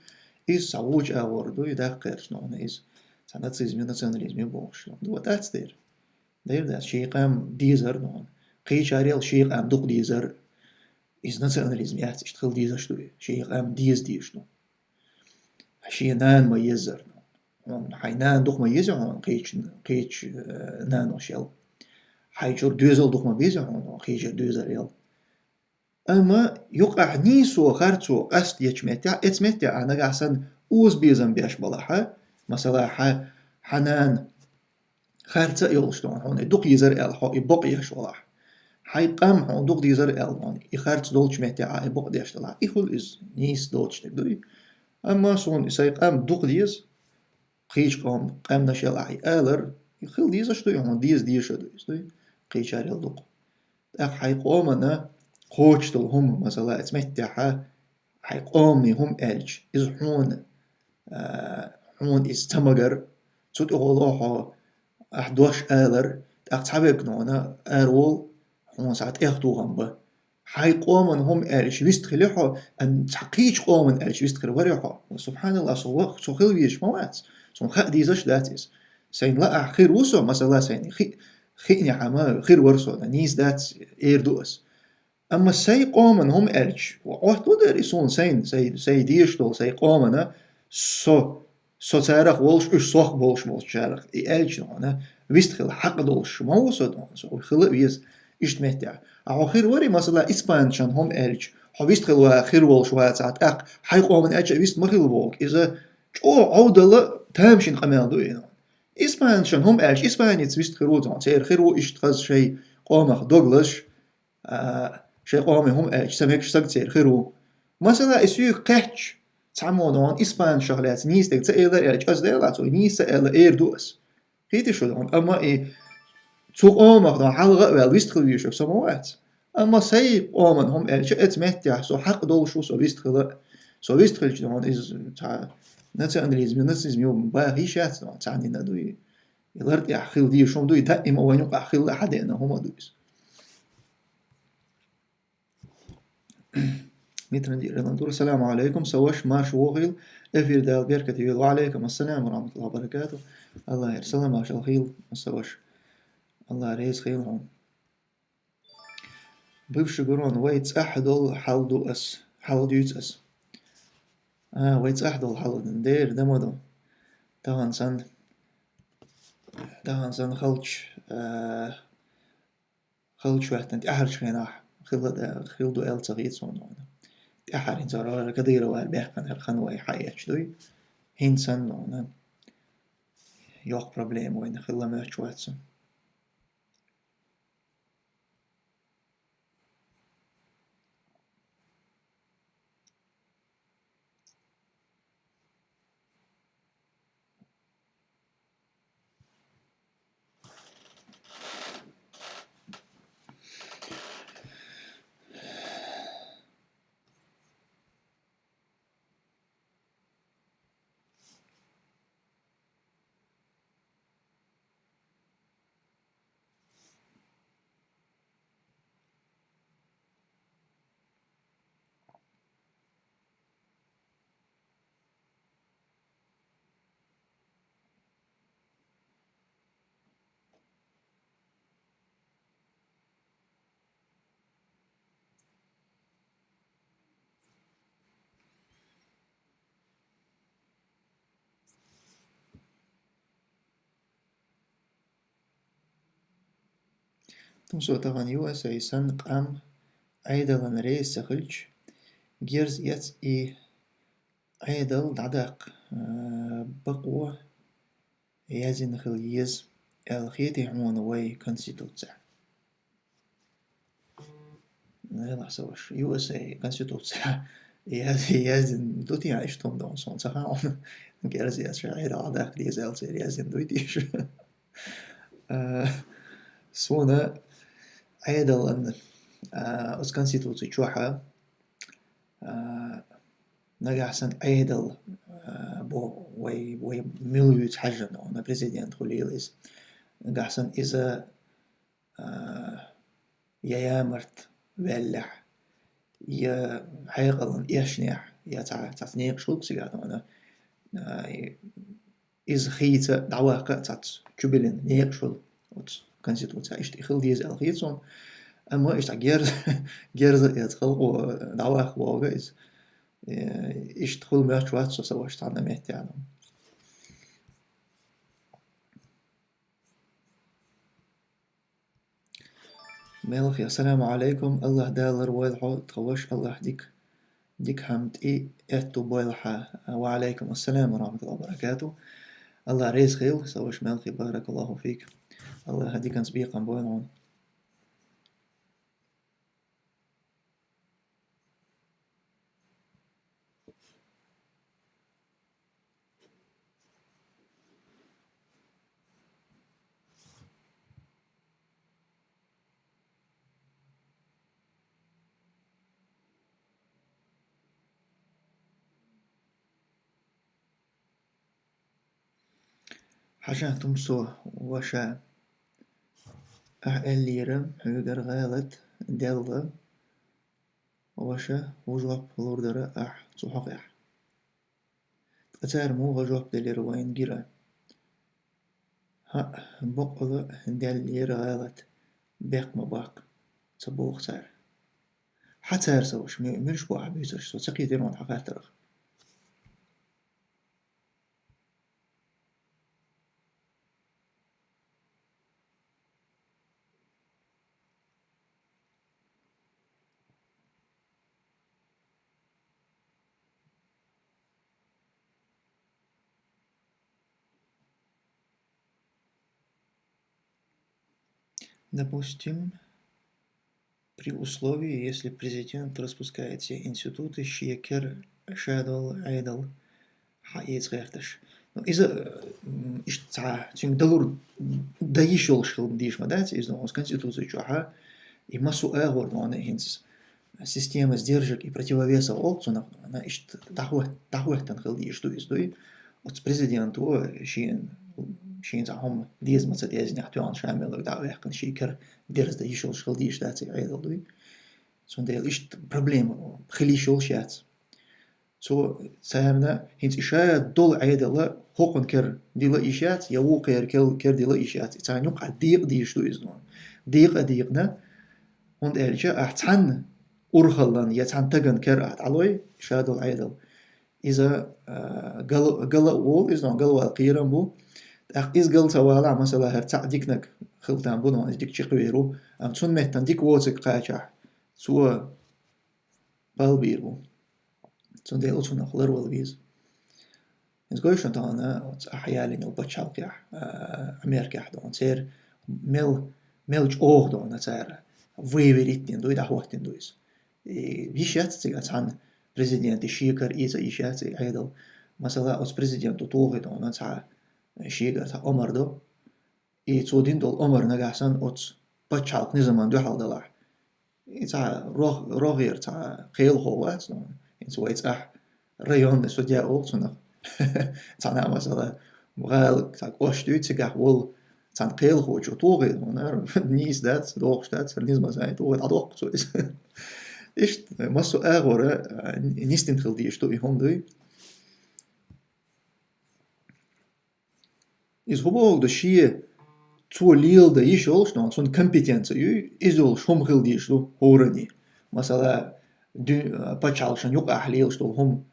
иза цхьа вочу агӀор ду, и даккха гӀерташ нохана иза. Цхьа нацизм я, национализм я бохуш. Ду, дац дера. Дера дац, шен къам дезар нохана. Кхечарел шен къам дукха дезар. Иза национализм яц, иштта хила дезаш ду и. Шен къам деза дезаш ду. Шен нана ма еззара. Хьуна хьайн нана дукха ма еза хьуна, кхечу, кхечу, э, наношел. Хьайн чуьра доьзал дукха ма беза хьуна, кхечу чуьра доьзалел. Амма юкъахь нийсо, харцо къастечу меттехь, эцу меттехь а нагахь санна озабезам беш балахь, масала, хьан, хьан нана харца а йолуш ду хьуна, и дукха йизар аьлла, хьо и бакъ еш валахь. Хьайн къам хьуна дукха дийзар аьлла хьуна, и харц долчу меттехь а и бакъ деш далахь. И хуьлу иза, нийса доцуш дерг дуй. Амма суна и сайн къам дукха деза, кхечу къоман къаьмнашел ахь и алар, и хила дезаш дуй хьуна, деза дезаш а ду иза дуй, кхечарел дукха. ТӀаккха хьайн къомана кхочуш долу хӀума, масала, эцу меттехь а, хьайн къомане хӀума аьлча, иза хьуна, а, хьуна иза ца магар, цу тӀехула хьо ахь дош алар, тӀаккха цхьаверг нуна араволу, хьуна схьа тӀехтухам бан. Хьайн къоман хӀума аьлча вистхили хьо, ан цхьа кхечу къоман аьлча вистхир варе хьо. Субханалла, со ваха, со хила везаш ма вац. Суна хаа дезаш дац иза. Сайна лаахь хир ву со, масала, сайна хи-, хиънехь ма хир вара со, нийса дац эр ду ас. Амма сайн къоман хӀума аьлча, Ӏоттаво дера и суна сайна, сайн, сайн дезаш долу сайн къомана, со, со царах волуш, уьш сох болуш болчарах и аьлча хьуна, вистхила хьакъ долуш ма ву со, со хила а веза иштта меттехь. А хьо хир вари, масала, испанцашан хӀума аьлча, хьо вистхила ваха хир волуш вацахь, тӀаккха хьайн къоман аьлча а вист ма хила боху. Иза чӀогӀа Ӏовдала тамашийна къамел ду и. Испанцашан хӀума аьлча, испанец вист хир ву, церан хир ву иштта хаза шайн къомах дог лазаш, а, шайн къоман хӀума аьлча, ца мегаш саг церан хир ву. Масала, и соьга кхаьчча, цхьаммо дона испанцашах лаьцна нийса дерг ца элира аьлча, ас делахь цо нийса аьлла эр ду ас. Кхетий шу дона? Амма и цу къомах дона хьалха а ваьлла вистхила везаш со ма вац. Амма сайн къоман хӀума аьлча, эцу меттехь со хьакъ долуш ву со вистхила а. Со вистхилча дона иза цхьа национализм, нацизм ю баха йиш яц дона, цхьаннина а дуй. И лар тӀехь хила дезаш хӀума дуй, даима вайн юкъахь хилла хьадеана хӀума ду иза. Митран диралан тур. Салам алейкум, са ваша, марша вогӀийла. Эфир Дала беркате йойла. Ва алейкум ассалам ва рахматуллахи ва баракатух. АллахӀера салам маршалла хуьлда, са ваша. АллахӀ реза хуьлда хьуна. Бывший гурон, вай цӀахь долу хьал ду ас, хьал дуьйцу ас. А, вай цӀахь долу хьал, дера, дан ма ду. Тахана санна, тахана санна халча, а, халча хӀоьттина тӀаьхьарчу хенахь хилла да-, хилла ду аьлла ца хета суна. ТӀаьхьара хӀинца вара Кадыровара баьккхина хӀара хан вай хьаэцча дуй. ХӀинца санна йоккха проблема вайна хилла моьттуш вац. Тумсо, тахана ю эс эй санна къам Ӏедалан рейс ца хилча, герз эц и Ӏедал дӀадаккха, а, бакъо яздина хила еза аьлла хетий хьуна вай Конституцехь? Нелахь сан ваша, ю эс эй Конституцехь яз-, яздина ду те, иштта хӀума ду суна ца хаьа. Герз эц шайн Ӏедал дӀадаккха деза аьлла церан яздина дуй те уьш? А, суна Ӏедалан, а, оцу Конституци чохь, а, нагахь санна Ӏедал, а, бо-, вай, вай мила вуьйцу хьаьжжина, хьуна президент хуьлийла иза. Нагахь санна иза, а, я ямарта ваьллехь, я хьекъалан эшнехь, я цхьа, цхьацца некъаш хуьлу цигахь, хьуна, а, и иза хийца дӀаваккха а цхьацца чубиллина некъаш хуьлу оцу Конституцехь. Иштта и хила деза аьлла хета суна. Амма иштта герз-, герз эца халкъо дӀаваккха бохург иза, э, иштта хуьлу моьттуш вац со сан ваша цхьанна меттехь. Мелхи, ассаламу Ӏалайкум, АллахӀ Дала ларвойла хьо, тхан ваша, АллахӀ дика, дика хӀама тӀе аьтту бойла хьан. Ва Ӏалайкум ассалам ва рахьматуллахӀи ва баракатухӀ. АллахӀ реза хуьлда, сан ваша Мелхи, баракаллахӀу фик. АллахӀа диканца бекхам бойла хьуна. Хьажа, тумсо, ваша, ахь аьллера, хьоьгара гӀалат даьлла, ваша, хӀун жоп лур дара ахь цу хьокъехь? Ткъа цара муха жоп делира вайна гира? ХӀаъ, баккъала даьллера гӀалат, бехк ма баккха, ца боху цара. Хьан цара, сан ваша, ме-, муьлш бу ахь буьйцурш, со ца кхетира хьуна хьан хаттарах. Допустим, при условии, если президент распускает все институты, шен кара ша долу Ӏедал хьаэца гӀерташ. Ну, иза, м, иштта цхьа, цуьнга далур дан йиш йолуш хила дийш ма дац, иза, ну, оцу Конституци чохь, и массо а агӀор, ну, хӀинца система сдержек и противовесов олу цунах, ну, иштта дӀахӀот-, дӀахӀоьттина хила дийш ду иза, дуй. Оцу президенто шен, шен цхьа хӀума деза ма ца дезинехь тоьхна ша мелларг дӀа а ваьккхина, шен кара дерза дан йиш йолуш хила дийш дац и Ӏедал, дуй. Цундела иштта проблема хила йиш йолуш яц. Цо царна хӀинца и ша долу Ӏедал хӀокхунна кара дила йиш яц, я вукхеран кел-, кара дила йиш яц. И царна юкъахь декъа дийш ду иза, ну. Декъа а декъна, хӀунда аьлча ахь цхьанна урхаллан я цхьана тагана кара ахь дӀалой, ша долу Ӏедал. Иза, а, гала, гала а волу иза, ну, галвала кхерам бу. ТӀаккха иза гал ца валахь, масала, хӀара цхьаъ диканаг хила там бу, но иза дика чакхвер ву, амма цунна меттана дика воцург кхачахь, цо бала бийр бу. Цундела оцунах ларвала веза. Иза гой шуна тахана, оцу ахьа ялийна йолу пачхьалкхехь, а, Америкехь дона, церан мел, мел чӀогӀа дона цара выведение дина дуй, дӀахӀоттийна дуй иза. И йиш яц цигахь цхьана президенте шекара ийца йиш яц и Ӏедал. Масала, оцу президенто тохий дона цхьа шегара цхьа омар до. И цо дина долу омар нагахь санна оцу пачхьалкх низаман дуьхьал далахь, и цхьа рог-, рогӀера цхьа кхелахо вац, ну, хӀинца вай цӀахь районный судья олу цунах. Цхьана, масала, гӀала цхьа кӀошт дуй, цигахь волу цхьана кхелахочо тохий, ну, нара, нийса дац, дохуш дац, низаман сайн тохий, дӀадоккху цо иза. Иштта массо а агӀора, а, нисдина хила дезаш ду и хӀума дуй. Иза хӀун бохург ду, шен цо леладан йиш йолуш, но цунна компетенци юй, иза йолуш хӀума хила дезаш ду хӀоранна. Масала, дуь-, пачхьалкхашна юкъахь лелаш долу хӀума,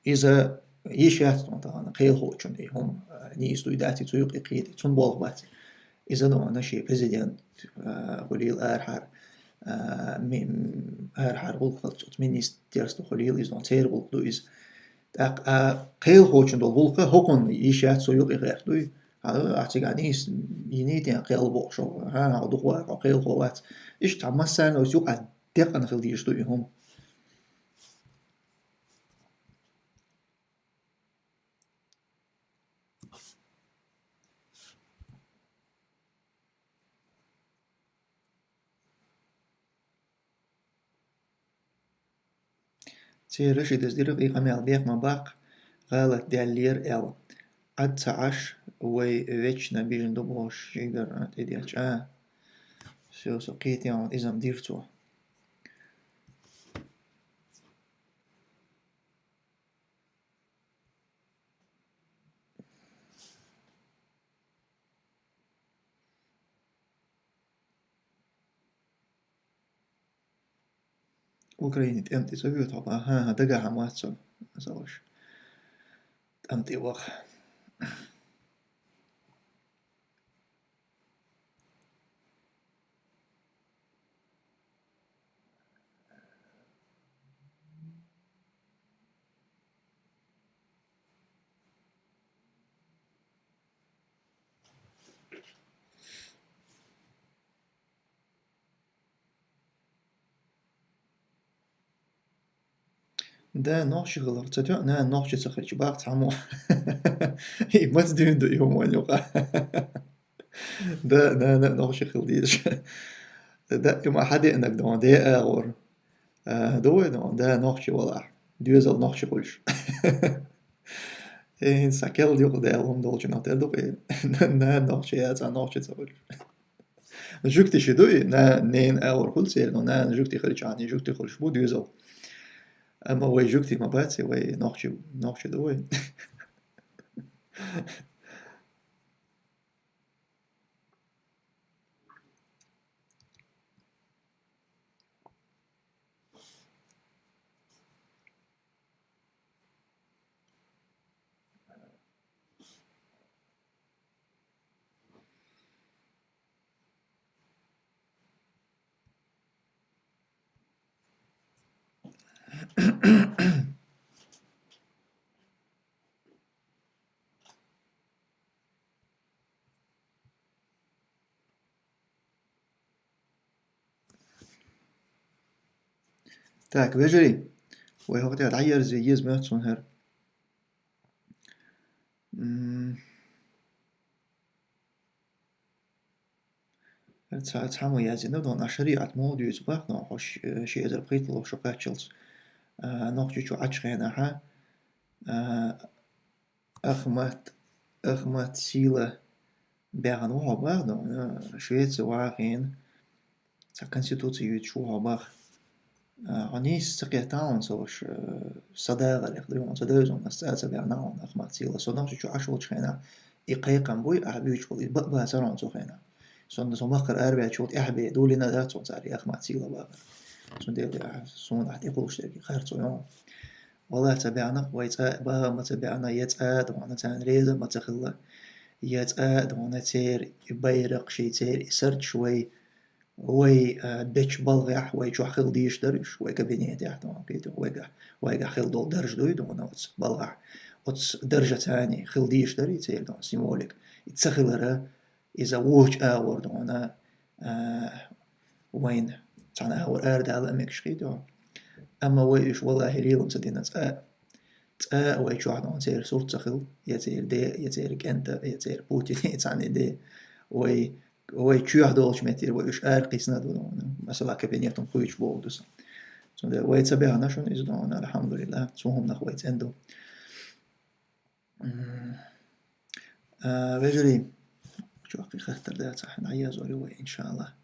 иза йиш яц, но тахана кхелахочунна и хӀума, а, нийса дуй дац, и цу юкъе кхета, цунна болх бац. Иза, но, шен президент, а, хуьлийла арахьара, а, ми-, арахьара гӀуллакх хилча, оцу министерство хуьлийла иза, но церан гӀуллакх ду иза. ТӀаккха, а, кхелахочун долу гӀуллакх хӀокхунна йиш яц, цо юкъе гӀерта дуй. А, ахь цигахь нийса йиний те кхел бохуш, хьан, хьо дукха вац, хьо кхелахо вац. Иштта хьан массарна оцу юкъахь декъана хила дезаш ду и хӀума. Церан Рашидас дира, и къамел беха ма баккха, гӀалат даьллера аьлла. Ӏад ца Ӏаш, вай вечно бижна ду бохуш, шигара тӀедеъча. Всё, со кхетий хьуна, иза-м дира цо. Украине тӀемтӀе ца воьду хьо, аха, аха, дагахь ма вац со, аса уьш. ТӀемтӀе ваха. Да, нохчи хилар ца тоьу, нана нохчи ца хилча баккха цхьаммо. И маца дуьйна ду и хӀума вайна юкъа? Да, нана нохчи хила дезаш. Да, и ма хьадеанаг дон, де агӀор. А, ду вай дон, да, нохчи валахь. Доьзал нохчи хуьлуш. Э, хӀинца кел юкъа даьлла хӀума долчу нах тера ду-кх и. Нана нохчи яц, а нохчи ца хуьлуш. Жуьгти ши ду и, на-, ненан агӀор хуьлу церан, но нана жуьгти хилчахьана, и жуьгти хуьлуш бу доьзал. Амма вай жуьгти ма бац, вай нохчи, нохчи ду вай. Так, вежарий, вай хӀокху тӀехь дӀаерзе еза моьтту суна хӀара. М. ХӀара ца-, цхьаммо яздина, дон, а шариӀат муха дуьйцу боху, но хьо ш-, ши эзар пхийтталгӀа шо кхаччалц, а, Нохчийчу Ӏачу хенахьа, а, Ахмат, Ахмат Сила баьхна ву хьо боху, но, а, Швеция вахийна, цхьа конституци юьйцуш ву хьо боху. А, хьо нийса ца кхетта хьуна со уьш, а, са дагӀалех дуй хьуна, ца девза хьуна, аса цӀа ца баьхна хьуна Ахмат Сила. Со Нохчийчу Ӏаш волчу хенахь, и кхайкхам буй, ахь буьйцуш болу, и бакъ бацара хьуна цу хенахь. Сонда со махкара арабаьчул тӀаьхьа бе, дулина дац хьуна цара и Ахмат Сила бахар. Цундела ахь, суна ахь тӀекхуллуш дерг харцо йо. Валлахь, ца баьхна вай цӀа, баха ма ца баьхна, я цӀа а ду хьуна, царна реза ма ца хилла. я цӀа а дона церан и байракхаш, церан и сардаш вай, вай, а, бечу балхахь вай чохь хила дезаш дара уьш, вай кабинетехь дона, кхетий, вайгахь, вайгахь хила долу дарж дуй дона оцу балхахь, оцу даржаца царна хила дезаш дара и церан дона символика. И ца хилара, иза вочу агӀор дона, а, вайна цхьана агӀор арадала а мегаш хи дона. Амма вай уьш валлахӀи лелам ца дина цкъа а, цкъа а вай чохь дона церан сурт ца хила, я церан ден, я церан кӀентан, я церан Путинан цхьана ден. Вай, вай чоьхь долчу меттера вай уьш ара кхиссина а ду дона. Масала, кабинетум кхуьйчуш боху ду сан. Цундела вай ца баьхна шуна иза дона, алхьамдулиллахӀ, цу хӀуманах вай цӀена ду. М, а, вежарий, чохь кхин хаттар дац ахь, дӀаязор ю вай, иншаллахӀ.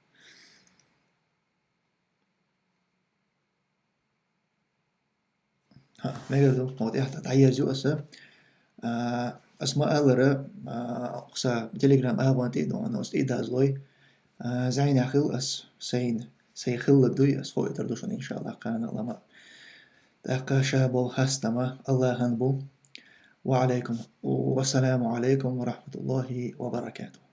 ХӀаъ, мегар ду, хӀокху тӀехь дӀаерза ю аса. А, ас ма-аллара, а, кху сан Telegram агӀон тӀе а дона, оцу тӀе а дазлой. А, зӀенехь хила ас, сайн, сайн хилларг дуй, ас хоуьйтур ду шуна, иншаллахӀ, кхана лама. ТӀаккха ша болу хастам АллахӀан бу. Ва Ӏалайкум, ва саламу Ӏалайкум ва рахматуллахӀи ва баракатух.